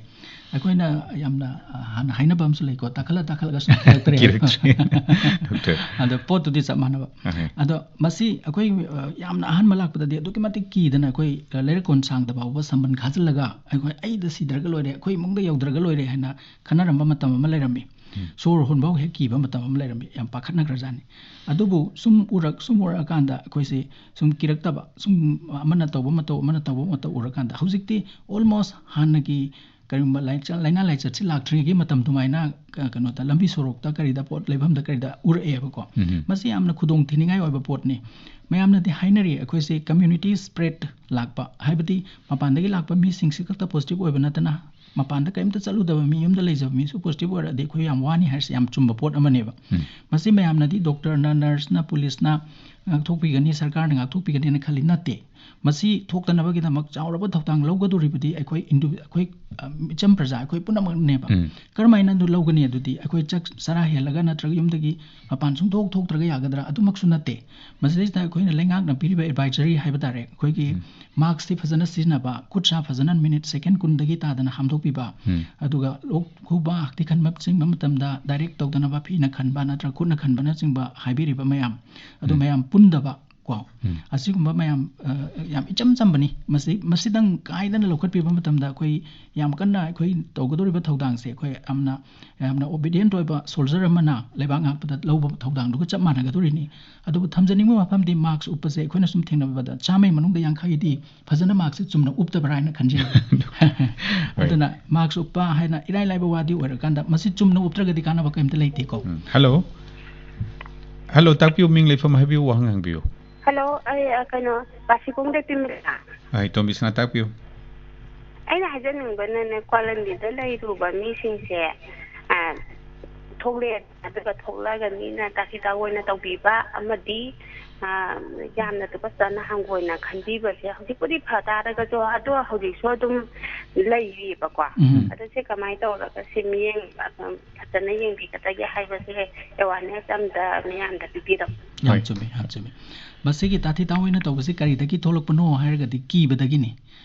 ꯑꯩꯈꯣꯏꯅ ꯌꯥꯝꯅ, ꯑ, ꯍꯥꯟꯅ ꯍꯥꯏꯅꯕ ꯑꯃꯁꯨ ꯂꯩꯀꯣ, ꯇꯥꯈꯠꯂ ꯇꯥꯈꯠꯂꯒ ꯁꯨꯝ ꯀꯤꯔꯛꯇ꯭ꯔꯦ ꯍꯥꯏꯕ꯫ ꯀꯤꯔꯛꯇ꯭ꯔꯦ꯫ ꯗꯣꯛꯇꯔ꯫ ꯑꯗꯣ ꯄꯣꯠꯇꯨꯗꯤ ꯆꯞ ꯃꯥꯟꯅꯕ꯫ ꯑꯍꯣꯏ꯫ ꯑꯗꯣ ꯃꯁꯤ ꯑꯩꯈꯣꯏ, ꯑ, ꯌꯥꯝꯅ ꯑꯍꯥꯟꯕ ꯂꯥꯛꯄꯗꯗꯤ ꯑꯗꯨꯛꯀꯤ ꯃꯇꯤꯛ ꯀꯤꯗꯅ ꯑꯩꯈꯣꯏ, ꯑ, ꯂꯩꯔꯛ ꯀꯣꯟ ꯁꯥꯡꯗ ꯐꯥꯎꯕ ꯁꯝꯕꯟ ꯈꯥꯖꯤꯜꯂꯒ ꯑꯩꯈꯣꯏ "ꯑꯩꯗ ꯁꯤꯗ꯭ꯔꯒ ꯂꯣꯏꯔꯦ, ꯑꯩꯈꯣꯏ ꯏꯃꯨꯡꯗ ꯌꯧꯗ꯭ꯔꯒ ꯂꯣꯏꯔꯦ" ꯍꯥꯏꯅ ꯈꯟꯅꯔꯝꯕ ꯃꯇꯝ ꯑꯃ ꯂꯩꯔꯝꯃꯤ꯫ ꯎꯝ꯫ ꯁꯣꯔ ꯍꯣꯟꯕ ꯍꯦꯛ ꯀꯤꯕ ꯃꯇꯝ ꯑꯃ ꯂꯩꯔꯝꯃꯤ꯫ ꯌꯥꯝ ꯄꯥꯈꯠꯅꯈ꯭ꯔꯖꯥꯠꯅꯤ꯫ ꯑꯗꯨꯕꯨ ꯁꯨꯝ ꯎꯔꯛ-, ꯁꯨꯝ ꯎꯔꯛꯑꯀꯥꯟꯗ ꯑꯩꯈꯣꯏꯁꯦ ꯁꯨꯝ ꯀꯤꯔꯛꯇꯕ, ꯁꯨꯝ ꯑꯃꯅ ꯇꯧꯕ ꯃꯇꯧ, ꯑꯃꯅ ꯇꯧꯕ ꯃꯇꯧ ꯎꯔꯀꯥꯟꯗ ꯍꯧꯖꯤꯛꯇꯤ almost ꯍꯥꯟꯅꯒꯤ ꯀꯔꯤꯒꯨꯝꯕ ꯂꯥꯏꯆ-, ꯂꯥꯏꯅꯥ ꯂꯥꯏꯆꯠꯁꯤ ꯂꯥꯛꯇ꯭ꯔꯤꯉꯩꯒꯤ ꯃꯇꯝ ꯑꯗꯨꯃꯥꯏꯅ, ꯑ, ꯀꯩꯅꯣꯗ, ꯂꯝꯕꯤ ꯁꯣꯔꯣꯛꯇ ꯀꯔꯤꯗ, ꯄꯣꯠ ꯂꯩꯐꯝꯗ ꯀꯔꯤꯗ ꯎꯔꯛꯑꯦꯕꯀꯣ꯫ ꯎꯝ꯫ ꯃꯁꯤ ꯌꯥꯝꯅ ꯈꯨꯗꯣꯡ ꯊꯤꯅꯤꯡꯉꯥꯏ ꯑꯣꯏꯕ ꯄꯣꯠꯅꯤ꯫ ꯃꯌꯥꯝꯅꯗꯤ ꯍꯥꯏꯅꯔꯤ, ꯑꯩꯈꯣꯏꯁꯦ community spread ꯂꯥꯛꯄ, ꯍꯥꯏꯕꯗꯤ ꯃꯄꯥꯟꯗꯒꯤ ꯂꯥꯛꯄ ꯃꯤꯁꯤꯡꯁꯤ ꯈꯛꯇ positive ꯑꯣꯏꯕ ꯅꯠꯇꯅ, ꯃꯄꯥꯟꯗ ꯀꯔꯤꯝꯇ ꯆꯠꯂꯨꯗꯕ ꯃꯤ, ꯌꯨꯝꯗ ꯂꯩꯖꯕ ꯃꯤꯁꯨ positive ꯑꯣꯏꯔꯛꯑꯗꯤ ꯑꯩꯈꯣꯏ ꯌꯥꯝ ꯋꯥꯅꯤ ꯍꯥꯏꯔꯤꯁꯦ ꯌꯥꯝ ꯆꯨꯝꯕ ꯄꯣꯠ ꯑꯃꯅꯦꯕ꯫ ꯎꯝ꯫ ꯃꯁꯤ ꯃꯌꯥꯝꯅꯗꯤ doctor ꯅ, nurse ꯅ, police ꯅ ꯉꯥꯛꯊꯣꯛꯄꯤꯒꯅꯤ, ꯁꯔꯀꯥꯔꯅ ꯉꯥꯛꯊꯣꯛꯄꯤꯒꯅꯤꯅ ꯈꯜꯂꯤ, ꯅꯠꯇꯦ꯫ ꯃꯁꯤ ꯊꯣꯛꯇꯅꯕꯒꯤꯗꯃꯛ ꯆꯥꯎꯔꯕ ꯊꯧꯗꯥꯡ ꯂꯧꯒꯗꯧꯔꯤꯕꯗꯤ ꯑꯩꯈꯣꯏ ꯏꯟꯗꯤꯚꯤ-, ꯑꯩꯈꯣꯏ, ꯑ, ꯃꯤꯆꯝ ꯄ꯭ꯔꯖꯥ ꯑꯩꯈꯣꯏ ꯄꯨꯝꯅꯃꯛꯅꯦꯕ꯫ ꯎꯝ꯫ ꯀꯔꯝꯍꯥꯏꯅ ꯑꯗꯨ ꯂꯧꯒꯅꯤ? ꯑꯗꯨꯗꯤ ꯑꯩꯈꯣꯏ ꯆꯥꯛ ꯆꯔꯥ ꯍꯦꯜꯂꯒ ꯅꯠꯇ꯭ꯔꯒ ꯌꯨꯝꯗꯒꯤ ꯃꯄꯥꯟ ꯁꯨꯡꯊꯣꯛ ꯊꯣꯛꯇ꯭ꯔꯒ ꯌꯥꯒꯗ꯭ꯔꯥ? ꯑꯗꯨꯃꯛꯁꯨ ꯅꯠꯇꯦ꯫ ꯃꯁꯤꯗꯩꯁꯤꯗ ꯑꯩꯈꯣꯏꯅ ꯂꯩꯉꯥꯛꯅ ꯄꯤꯔꯤꯕ advisory ꯍꯥꯏꯕ ꯇꯥꯔꯦ, ꯑꯩꯈꯣꯏꯒꯤ ꯎꯝ꯫ mask ꯁꯤ ꯐꯖꯅ ꯁꯤꯖꯤꯟꯅꯕ, ꯈꯨꯠ ꯁꯥ ꯐꯖꯅ minute second ꯀꯨꯟꯗꯒꯤ ꯇꯥꯗꯅ ꯍꯥꯝꯗꯣꯛꯄꯤꯕ, ꯎꯝ꯫ ꯑꯗꯨꯒ ꯂꯣꯛ ꯈꯨꯕ, ꯍꯥꯛꯊꯤ ꯈꯟꯕ ꯆꯤꯡꯕ ꯃꯇꯝꯗ direct ꯇꯧꯗꯅꯕ ꯐꯤꯅ ꯈꯟꯕ ꯅꯠꯇ꯭ꯔꯒ ꯈꯨꯠꯅ ꯈꯟꯕꯅꯆꯤꯡꯕ ꯍꯥꯏꯕꯤꯔꯤꯕ ꯃꯌꯥꯝ ꯑꯗꯨ ꯎꯝ꯫ ꯃꯌꯥꯝ ꯄꯨꯟꯗꯕ ꯀꯣ, ꯎꯝ꯫ ꯑꯁꯤꯒꯨꯝꯕ ꯃꯌꯥꯝ, ꯑ, ꯌꯥꯝ ꯏꯆꯝ ꯆꯝꯕꯅꯤ꯫ ꯃꯁꯤ, ꯃꯁꯤꯗꯪ ꯀꯥꯏꯗꯅ ꯂꯧꯈꯠꯄꯤꯕ ꯃꯇꯝꯗ ꯑꯩꯈꯣꯏ ꯌꯥꯝ ꯀꯟꯅ ꯑꯩꯈꯣꯏ ꯇꯧꯒꯗꯧꯔꯤꯕ ꯊꯧꯗꯥꯡꯁꯦ ꯑꯩꯈꯣꯏ ꯌꯥꯝꯅ, ꯌꯥꯝꯅ obedient ꯑꯣꯏꯕ soldier ꯑꯃꯅ ꯂꯩꯕꯥꯛ ꯉꯥꯛꯄꯗ ꯂꯧꯕ ꯊꯧꯗꯥꯡꯗꯨꯒ ꯆꯞ ꯃꯥꯟꯅꯒꯗꯧꯔꯤꯅꯤ꯫ ꯑꯗꯨꯕꯨ ꯊꯝꯖꯅꯤꯡꯕ ꯋꯥꯐꯝꯗꯤ mask ꯎꯞꯄꯁꯦ ꯑꯩꯈꯣꯏꯅ ꯁꯨꯝ ꯊꯦꯡꯅꯕꯗ ꯆꯥꯝꯃꯩ ꯃꯅꯨꯡꯗ ꯌꯥꯡꯈꯩꯗꯤ ꯐꯖꯅ mask ꯁꯦ ꯆꯨꯝꯅ ꯎꯞꯇꯕ꯭ꯔꯥ ꯍꯥꯏꯅ ꯈꯟꯖꯩ꯫ ꯍꯣꯏ꯫ ꯑꯗꯨꯅ mask ꯎꯞꯄ ꯍꯥꯏꯅ ꯏꯔꯥꯏ ꯂꯥꯏꯕ ꯋꯥꯗꯤ ꯑꯣꯏꯔꯀꯥꯟꯗ ꯃꯁꯤ ꯆꯨꯝꯅ ꯎꯞꯇ꯭ꯔꯒꯗꯤ ꯀꯥꯟꯅꯕ ꯀꯔꯤꯝꯇ ꯂꯩꯇꯦꯀꯣ꯫ ꯎꯝ꯫ Hello꯫ Hello, ꯇꯥꯛꯄꯤꯌꯨ, ꯃꯤꯡ ꯂꯩꯐꯝ ꯍꯥꯏꯕꯤꯌꯨ, ꯋꯥꯍꯪ ꯍꯪꯕꯤꯌꯨ꯫ Hello, ꯑꯩ, ꯑ, ꯀꯩꯅꯣ, ꯕꯥꯁꯤꯈꯣꯡꯗꯩ ꯄꯤꯃꯤꯂꯥ꯫ ꯑꯩ ꯇꯣꯝꯕꯤꯁꯅꯥ ꯇꯥꯛꯄꯤꯌꯨ꯫ ꯑꯩꯅ ꯍꯥꯏꯖꯅꯤꯡꯕꯅꯅꯦ, ꯀ꯭ꯋꯥꯂꯟꯗꯤꯗ ꯂꯩꯔꯨꯕ ꯃꯤꯁꯤꯡꯁꯦ, ꯑ, ꯊꯣꯛꯂꯛꯑꯦ, ꯑꯗꯨꯒ ꯊꯣꯛꯂꯛꯑꯒ ꯃꯤꯅ ꯇꯥꯊꯤ ꯇꯥꯑꯣꯏꯅ ꯇꯧꯕꯤꯕ ꯑꯃꯗꯤ, ꯑ, ꯌꯥꯝꯅ ꯇꯨꯀꯠꯆꯅ ꯍꯪꯒꯣꯏꯅ ꯈꯟꯕꯤꯕꯁꯦ ꯍꯧꯖꯤꯛꯄꯨꯗꯤ ꯐ ꯇꯥꯔꯒꯁꯨ, ꯑꯗꯣ ꯍꯧꯖꯤꯛꯁꯨ ꯑꯗꯨꯝ ꯂꯩꯔꯤꯕꯀꯣ꯫ ꯎꯝ꯫ ꯑꯗꯣ ꯁꯤ ꯀꯃꯥꯏꯅ ꯇꯧꯔꯒ ꯁꯤ ꯃꯤꯠꯌꯦꯡ, ꯑ, ꯐꯖꯅ ꯌꯦꯡꯕꯤꯒꯗꯒꯦ ꯍꯥꯏꯕꯁꯦ awareness ꯑꯝꯇ ꯃꯤꯌꯥꯝꯗ ꯄꯤꯕꯤꯔꯝꯃꯨ꯫ ꯌꯥꯝ ꯍꯣꯏ꯫ ꯆꯨꯝꯃꯤ, ꯌꯥꯝ ꯆꯨꯝꯃꯤ꯫ ꯃꯁꯤꯒꯤ ꯇꯥꯊꯤ ꯇꯥꯑꯣꯏꯅ ꯇꯧꯕꯁꯤ ꯀꯔꯤꯗꯒꯤ ꯊꯣꯛꯂꯛꯄꯅꯣ ꯍꯥꯏꯔꯒꯗꯤ ꯀꯤꯕꯗꯒꯤꯅꯤ꯫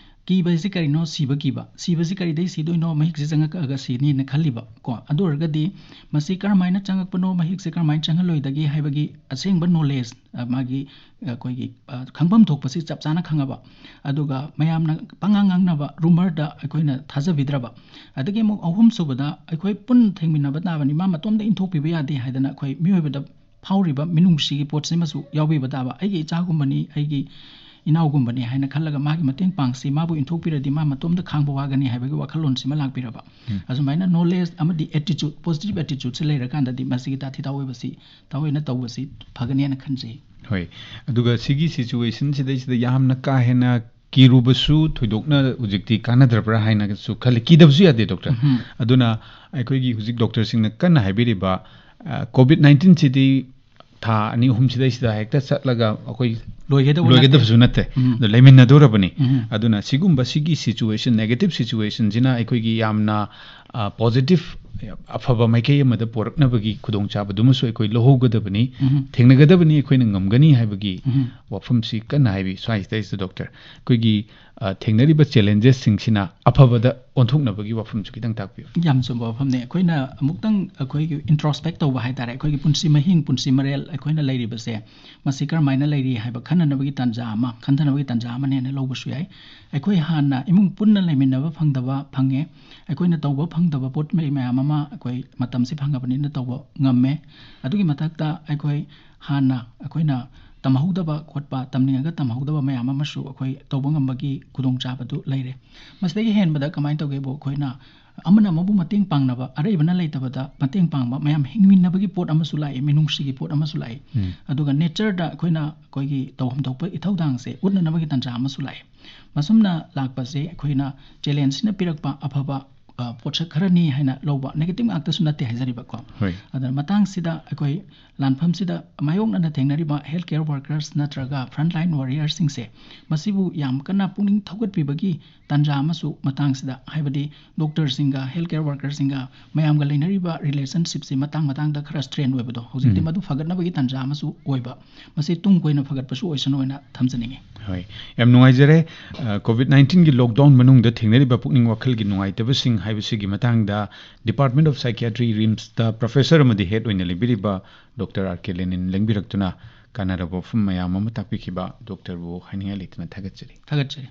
ꯀꯤꯕ ꯍꯥꯏꯁꯤ ꯀꯔꯤꯅꯣ? ꯁꯤꯕ ꯀꯤꯕ꯫ ꯁꯤꯕꯁꯤ ꯀꯔꯤꯗꯒꯤ ꯁꯤꯗꯣꯏꯅꯣ? ꯃꯍꯤꯛꯁꯤ ꯆꯪꯉꯛꯑꯒ ꯁꯤꯅꯤꯅ ꯈꯜꯂꯤꯕ ꯀꯣ꯫ ꯑꯗꯨ ꯑꯣꯏꯔꯒꯗꯤ ꯃꯁꯤ ꯀꯔꯝꯍꯥꯏꯅ ꯆꯪꯉꯛꯄꯅꯣ, ꯃꯍꯤꯛꯁꯦ ꯀꯔꯝꯍꯥꯏꯅ ꯆꯪꯍꯜꯂꯣꯏꯗꯒꯦ ꯍꯥꯏꯕꯒꯤ ꯑꯁꯦꯡꯕ knowledge, ꯑ, ꯃꯥꯒꯤ, ꯑ, ꯑꯩꯈꯣꯏꯒꯤ, ꯑ, ꯈꯪꯐꯝ ꯊꯣꯛꯄꯁꯤ ꯆꯞ ꯆꯥꯅ ꯈꯪꯉꯕ, ꯑꯗꯨꯒ ꯃꯌꯥꯝꯅ ꯄꯉꯥꯡ ꯉꯥꯡꯅꯕ rumor ꯗ ꯑꯩꯈꯣꯏꯅ ꯊꯥꯖꯕꯤꯗ꯭ꯔꯕ, ꯑꯗꯒꯤ ꯑꯃꯨꯛ ꯑꯍꯨꯝꯁꯨꯕꯗ ꯑꯩꯈꯣꯏ ꯄꯨꯟ ꯊꯦꯡꯃꯤꯟꯅꯕ ꯇꯥꯕꯅꯤ, ꯃꯥ ꯃꯇꯣꯝꯗ ꯏꯟꯊꯣꯛꯄꯤꯕ ꯌꯥꯗꯦ ꯍꯥꯏꯗꯅ ꯑꯩꯈꯣꯏ ꯃꯤꯑꯣꯏꯕꯗ ꯐꯥꯎꯔꯤꯕ ꯃꯤꯅꯨꯡꯁꯤꯒꯤ ꯄꯣꯠꯁꯤꯃꯁꯨ ꯌꯥꯎꯕꯤꯕ ꯇꯥꯕ꯫ ꯑꯩꯒꯤ ꯏꯆꯥꯒꯨꯝꯕꯅꯤ, ꯑꯩꯒꯤ ꯏꯅꯥꯎꯒꯨꯝꯕꯅꯤ ꯍꯥꯏꯅ ꯈꯜꯂꯒ ꯃꯥꯒꯤ ꯃꯇꯦꯡ ꯄꯥꯡꯁꯤ, ꯃꯥꯕꯨ ꯏꯟꯊꯣꯛꯄꯤꯔꯗꯤ ꯃꯥ ꯃꯇꯣꯝꯇ ꯈꯥꯡꯕ ꯋꯥꯒꯅꯤ ꯍꯥꯏꯕꯒꯤ ꯋꯥꯈꯜꯂꯣꯟꯁꯤꯃ ꯂꯥꯛꯄꯤꯔꯕ꯫ ꯑꯁꯨꯃꯥꯏꯅ ꯅꯣꯂꯦꯖ ꯑꯃꯗꯤ ꯑꯦꯇꯤꯆꯨꯠ, ꯄꯣꯖꯤꯇꯤꯚ ꯑꯦꯇꯤꯆꯨꯠꯁꯦ ꯂꯩꯔꯀꯥꯟꯗꯗꯤ ꯃꯁꯤꯒꯤ ꯇꯥꯊꯤ ꯇꯥꯑꯣꯏꯕꯁꯤ ꯇꯥꯑꯣꯏꯅ ꯇꯧꯕꯁꯤ ꯐꯒꯅꯤ ꯍꯥꯏꯅ ꯈꯟꯖꯩ꯫ ꯍꯣꯏ꯫ ꯑꯗꯨꯒ ꯁꯤꯒꯤ ꯁꯤꯆꯨꯋꯦꯁꯟꯁꯤꯗꯩꯁꯤꯗ ꯌꯥꯝꯅ ꯀꯥ ꯍꯦꯟꯅ ꯀꯤꯔꯨꯕꯁꯨ ꯊꯣꯏꯗꯣꯛꯅ ꯍꯧꯖꯤꯛꯇꯤ ꯀꯥꯟꯅꯗ꯭ꯔꯕ꯭ꯔꯥ ꯍꯥꯏꯅꯁꯨ ꯈꯜꯂꯤ꯫ ꯀꯤꯗꯕꯁꯨ ꯌꯥꯗꯦ, ꯗꯣꯛꯇꯔ꯫ ꯎꯝ꯫ ꯑꯗꯨꯅ ꯑꯩꯈꯣꯏꯒꯤ ꯍꯧꯖꯤꯛ ꯗꯣꯛꯇꯔꯁꯤꯡꯅ ꯀꯟꯅ ꯍꯥꯏꯕꯤꯔꯤꯕ, ꯀꯣꯚꯤꯗ ꯅꯥꯏꯟꯇꯤꯟꯁꯤꯗꯤ ꯊꯥ ꯑꯅꯤ ꯑꯍꯨꯝꯁꯤꯗꯩꯁꯤꯗ ꯍꯦꯛꯇ ꯆꯠꯂꯒ ꯑꯩꯈꯣꯏ ꯂꯣꯏꯒꯗꯧꯕ ꯂꯣꯏꯒꯗꯕꯁꯨ ꯅꯠꯇꯦ꯫ ꯎꯝ꯫ ꯑꯗꯣ ꯂꯩꯃꯤꯟꯅꯗꯣꯔꯕꯅꯤ꯫ ꯎꯝ꯫ ꯑꯗꯨꯅ ꯁꯤꯒꯨꯝꯕ ꯁꯤꯒꯤ ꯁꯤꯆꯨꯋꯦꯁꯟ, ꯅꯦꯒꯦꯇꯤꯚ ꯁꯤꯆꯨꯋꯦꯁꯟꯁꯤꯅ ꯑꯩꯈꯣꯏꯒꯤ ꯌꯥꯝꯅ ꯄꯣꯖꯤꯇꯤꯚ, ꯑꯐꯕ ꯃꯥꯏꯀꯩ ꯑꯃꯗ ꯄꯣꯔꯛꯅꯕꯒꯤ ꯈꯨꯗꯣꯡꯆꯥꯕꯗꯨꯃꯁꯨ ꯑꯩꯈꯣꯏ ꯂꯧꯍꯧꯒꯗꯕꯅꯤ, ꯎꯝ꯫ ꯊꯦꯡꯅꯒꯗꯕꯅꯤ, ꯑꯩꯈꯣꯏꯅ ꯉꯝꯒꯅꯤ ꯍꯥꯏꯕꯒꯤ ꯎꯝ꯫ ꯋꯥꯐꯝꯁꯤ ꯀꯟꯅ ꯍꯥꯏꯕꯤ꯫ ꯁ꯭ꯋꯥꯏꯁꯤꯗꯩꯁꯤꯗ ꯗꯣꯛꯇꯔ, ꯑꯩꯈꯣꯏꯒꯤ ꯑ, ꯊꯦꯡꯅꯔꯤꯕ ꯆꯦꯂꯦꯟꯖꯦꯁꯁꯤꯡꯁꯤꯅ ꯑꯐꯕꯗ ꯑꯣꯟꯊꯣꯛꯅꯕꯒꯤ ꯋꯥꯐꯝꯁꯨ ꯈꯤꯇꯪ ꯇꯥꯛꯄꯤꯌꯨ꯫ ꯌꯥꯝ ꯆꯨꯝꯕ ꯋꯥꯐꯝꯅꯦ꯫ ꯑꯩꯈꯣꯏꯅ ꯑꯃꯨꯛꯇꯪ ꯑꯩꯈꯣꯏꯒꯤ ꯏꯟꯇ꯭ꯔꯣꯁꯄꯦꯛ ꯇꯧꯕ ꯍꯥꯏ ꯇꯥꯔꯦ, ꯑꯩꯈꯣꯏꯒꯤ ꯄꯨꯟꯁꯤ ꯃꯍꯤꯡ, ꯄꯨꯟꯁꯤ ꯃꯔꯦꯜ ꯑꯩꯈꯣꯏꯅ ꯂꯩꯔꯤꯕꯁꯦ ꯃꯁꯤ ꯀꯔꯝꯍꯥꯏꯅ ꯂꯩꯔꯤ ꯍꯥꯏꯕ ꯈꯟꯅꯅꯕꯒꯤ ꯇꯥꯟꯖꯥ ꯑꯃ, ꯈꯟꯊꯅꯕꯒꯤ ꯇꯥꯟꯖꯥ ꯑꯃꯅꯦꯅ ꯂꯧꯕꯁꯨ ꯌꯥꯏ꯫ ꯑꯩꯈꯣꯏ ꯍꯥꯟꯅ ꯏꯃꯨꯡ ꯄꯨꯟꯅ ꯂꯩꯃꯤꯟꯅꯕ ꯐꯪꯗꯕ ꯐꯪꯉꯦ꯫ ꯑꯩꯈꯣꯏꯅ ꯇꯧꯕ ꯐꯪꯗꯕ ꯄꯣꯠ ꯃꯌꯥꯝ ꯑꯃ ꯑꯩꯈꯣꯏ ꯃꯇꯝꯁꯤ ꯐꯪꯉꯕꯅꯤꯅ ꯇꯧꯕ ꯉꯝꯃꯦ꯫ ꯑꯗꯨꯒꯤ ꯃꯊꯛꯇ ꯑꯩꯈꯣꯏ ꯍꯥꯟꯅ ꯑꯩꯈꯣꯏꯅ ꯇꯝꯍꯧꯗꯕ ꯈꯣꯠꯄ, ꯇꯝꯅꯤꯡꯉꯒ ꯇꯝꯍꯧꯗꯕ ꯃꯌꯥꯝ ꯑꯃꯁꯨ ꯑꯩꯈꯣꯏ ꯇꯧꯕ ꯉꯝꯕꯒꯤ ꯈꯨꯗꯣꯡꯆꯥꯕꯗꯨ ꯂꯩꯔꯦ꯫ ꯃꯁꯤꯗꯒꯤ ꯍꯦꯟꯕꯗ ꯀꯃꯥꯏꯅ ꯇꯧꯒꯦꯕꯨ, ꯑꯩꯈꯣꯏꯅ ꯑꯃꯅ ꯑꯃꯕꯨ ꯃꯇꯦꯡ ꯄꯥꯡꯅꯕ, ꯑꯔꯩꯕꯅ ꯂꯩꯇꯕꯗ ꯃꯇꯦꯡ ꯄꯥꯡꯕ, ꯃꯌꯥꯝ ꯍꯤꯡꯃꯤꯟꯅꯕꯒꯤ ꯄꯣꯠ ꯑꯃꯁꯨ ꯂꯥꯛꯏ, ꯃꯤꯅꯨꯡꯁꯤꯒꯤ ꯄꯣꯠ ꯑꯃꯁꯨ ꯂꯥꯛꯏ꯫ ꯎꯝ꯫ ꯑꯗꯨꯒ ꯅꯦꯆꯔꯗ ꯑꯩꯈꯣꯏꯅ ꯑꯩꯈꯣꯏꯒꯤ ꯇꯧꯐꯝ ꯊꯣꯛꯄ ꯏꯊꯧꯗꯥꯡꯁꯦ ꯎꯠꯅꯅꯕꯒꯤ ꯇꯥꯟꯖꯥ ꯑꯃꯁꯨ ꯂꯥꯛꯏ꯫ ꯃꯁꯨꯝꯅ ꯂꯥꯛꯄꯁꯦ ꯑꯩꯈꯣꯏꯅ ꯆꯦꯂꯦꯟꯖꯁꯤꯅ ꯄꯤꯔꯛꯄ ꯑꯐꯕ, ꯑ, ꯄꯣꯠꯁꯛ ꯈꯔꯅꯤ ꯍꯥꯏꯅ ꯂꯧꯕ, ꯅꯦꯒꯦꯇꯤꯚ ꯉꯥꯛꯇꯁꯨ ꯅꯠꯇꯦ ꯍꯥꯏꯖꯔꯤꯕꯀꯣ꯫ ꯍꯣꯏ꯫ ꯑꯗꯨꯅ ꯃꯇꯥꯡꯁꯤꯗ ꯑꯩꯈꯣꯏ ꯂꯥꯟꯐꯝꯁꯤꯗ ꯃꯥꯌꯣꯛꯅꯅ ꯊꯦꯡꯅꯔꯤꯕ ꯍꯦꯜꯊ ꯀꯦꯌꯔ ꯋꯥꯔꯀꯔꯁ ꯅꯠꯇ꯭ꯔꯒ ꯐ꯭ꯔꯟꯠ ꯂꯥꯏꯟ ꯋꯥꯔꯤꯌꯔꯁꯤꯡꯁꯦ, ꯃꯁꯤꯕꯨ ꯌꯥꯝ ꯀꯟꯅ ꯄꯨꯛꯅꯤꯡ ꯊꯧꯒꯠꯄꯤꯕꯒꯤ ꯇꯥꯟꯖꯥ ꯑꯃꯁꯨ ꯃꯇꯥꯡꯁꯤꯗ, ꯍꯥꯏꯕꯗꯤ ꯗꯣꯛꯇꯔꯁꯤꯡꯒ ꯍꯦꯜꯊ ꯀꯦꯌꯔ ꯋꯥꯔꯀꯔꯁꯤꯡꯒ ꯃꯌꯥꯝꯒ ꯂꯩꯅꯔꯤꯕ ꯔꯤꯂꯦꯁꯟꯁꯤꯞꯁꯤ ꯃꯇꯥꯡ ꯃꯇꯥꯡꯗ ꯈꯔ ꯁ꯭ꯇ꯭ꯔꯦꯟ ꯑꯣꯏꯕꯗꯣ, ꯍꯧꯖꯤꯛꯇꯤ ꯎꯝ꯫ ꯃꯗꯨ ꯐꯒꯠꯅꯕꯒꯤ ꯇꯥꯟꯖꯥ ꯑꯃꯁꯨ ꯑꯣꯏꯕ, ꯃꯁꯤ ꯇꯨꯡ ꯀꯣꯏꯅ ꯐꯒꯠꯄꯁꯨ ꯑꯣꯏꯁꯅꯨ ꯍꯥꯏꯅ ꯊꯝꯖꯅꯤꯡꯉꯤ꯫ ꯍꯣꯏ, ꯌꯥꯝ ꯅꯨꯡꯉꯥꯏꯖꯔꯦ꯫ ꯑ, ꯀꯣꯚꯤꯗ ꯅꯥꯏꯟꯇꯤꯟꯒꯤ ꯂꯣꯛꯗꯥꯎꯟ ꯃꯅꯨꯡꯗ ꯊꯦꯡꯅꯔꯤꯕ ꯄꯨꯛꯅꯤꯡ ꯋꯥꯈꯜꯒꯤ ꯅꯨꯡꯉꯥꯏꯇꯕꯁꯤꯡ ꯍꯥꯏꯕꯁꯤꯒꯤ ꯃꯇꯥꯡꯗ ꯗꯤꯄꯥꯔꯠꯃꯦꯟ ꯑꯣꯐ ꯁꯥꯏꯀꯤꯌꯥꯇ꯭ꯔꯤ, ꯔꯤꯝꯁꯇ ꯄ꯭ꯔꯣꯐꯦꯁꯔ ꯑꯃꯗꯤ ꯍꯦꯗ ꯑꯣꯏꯅ ꯂꯩꯕꯤꯔꯤꯕ ꯗꯣꯛꯇꯔ ꯑꯥꯔ ꯀꯦ ꯂꯦꯅꯤꯟ ꯂꯦꯡꯕꯤꯔꯛꯇꯨꯅ ꯀꯥꯟꯅꯔꯕ ꯋꯥꯐꯝ ꯃꯌꯥꯝ ꯑꯃ ꯇꯥꯛꯄꯤꯈꯤꯕ ꯗꯣꯛꯇꯔꯕꯨ ꯍꯥꯏꯅꯤꯡꯉꯥꯏ ꯂꯩꯇꯅ ꯊꯥꯒꯠꯆꯔꯤ꯫ ꯊꯥꯒꯠꯆꯔꯤ꯫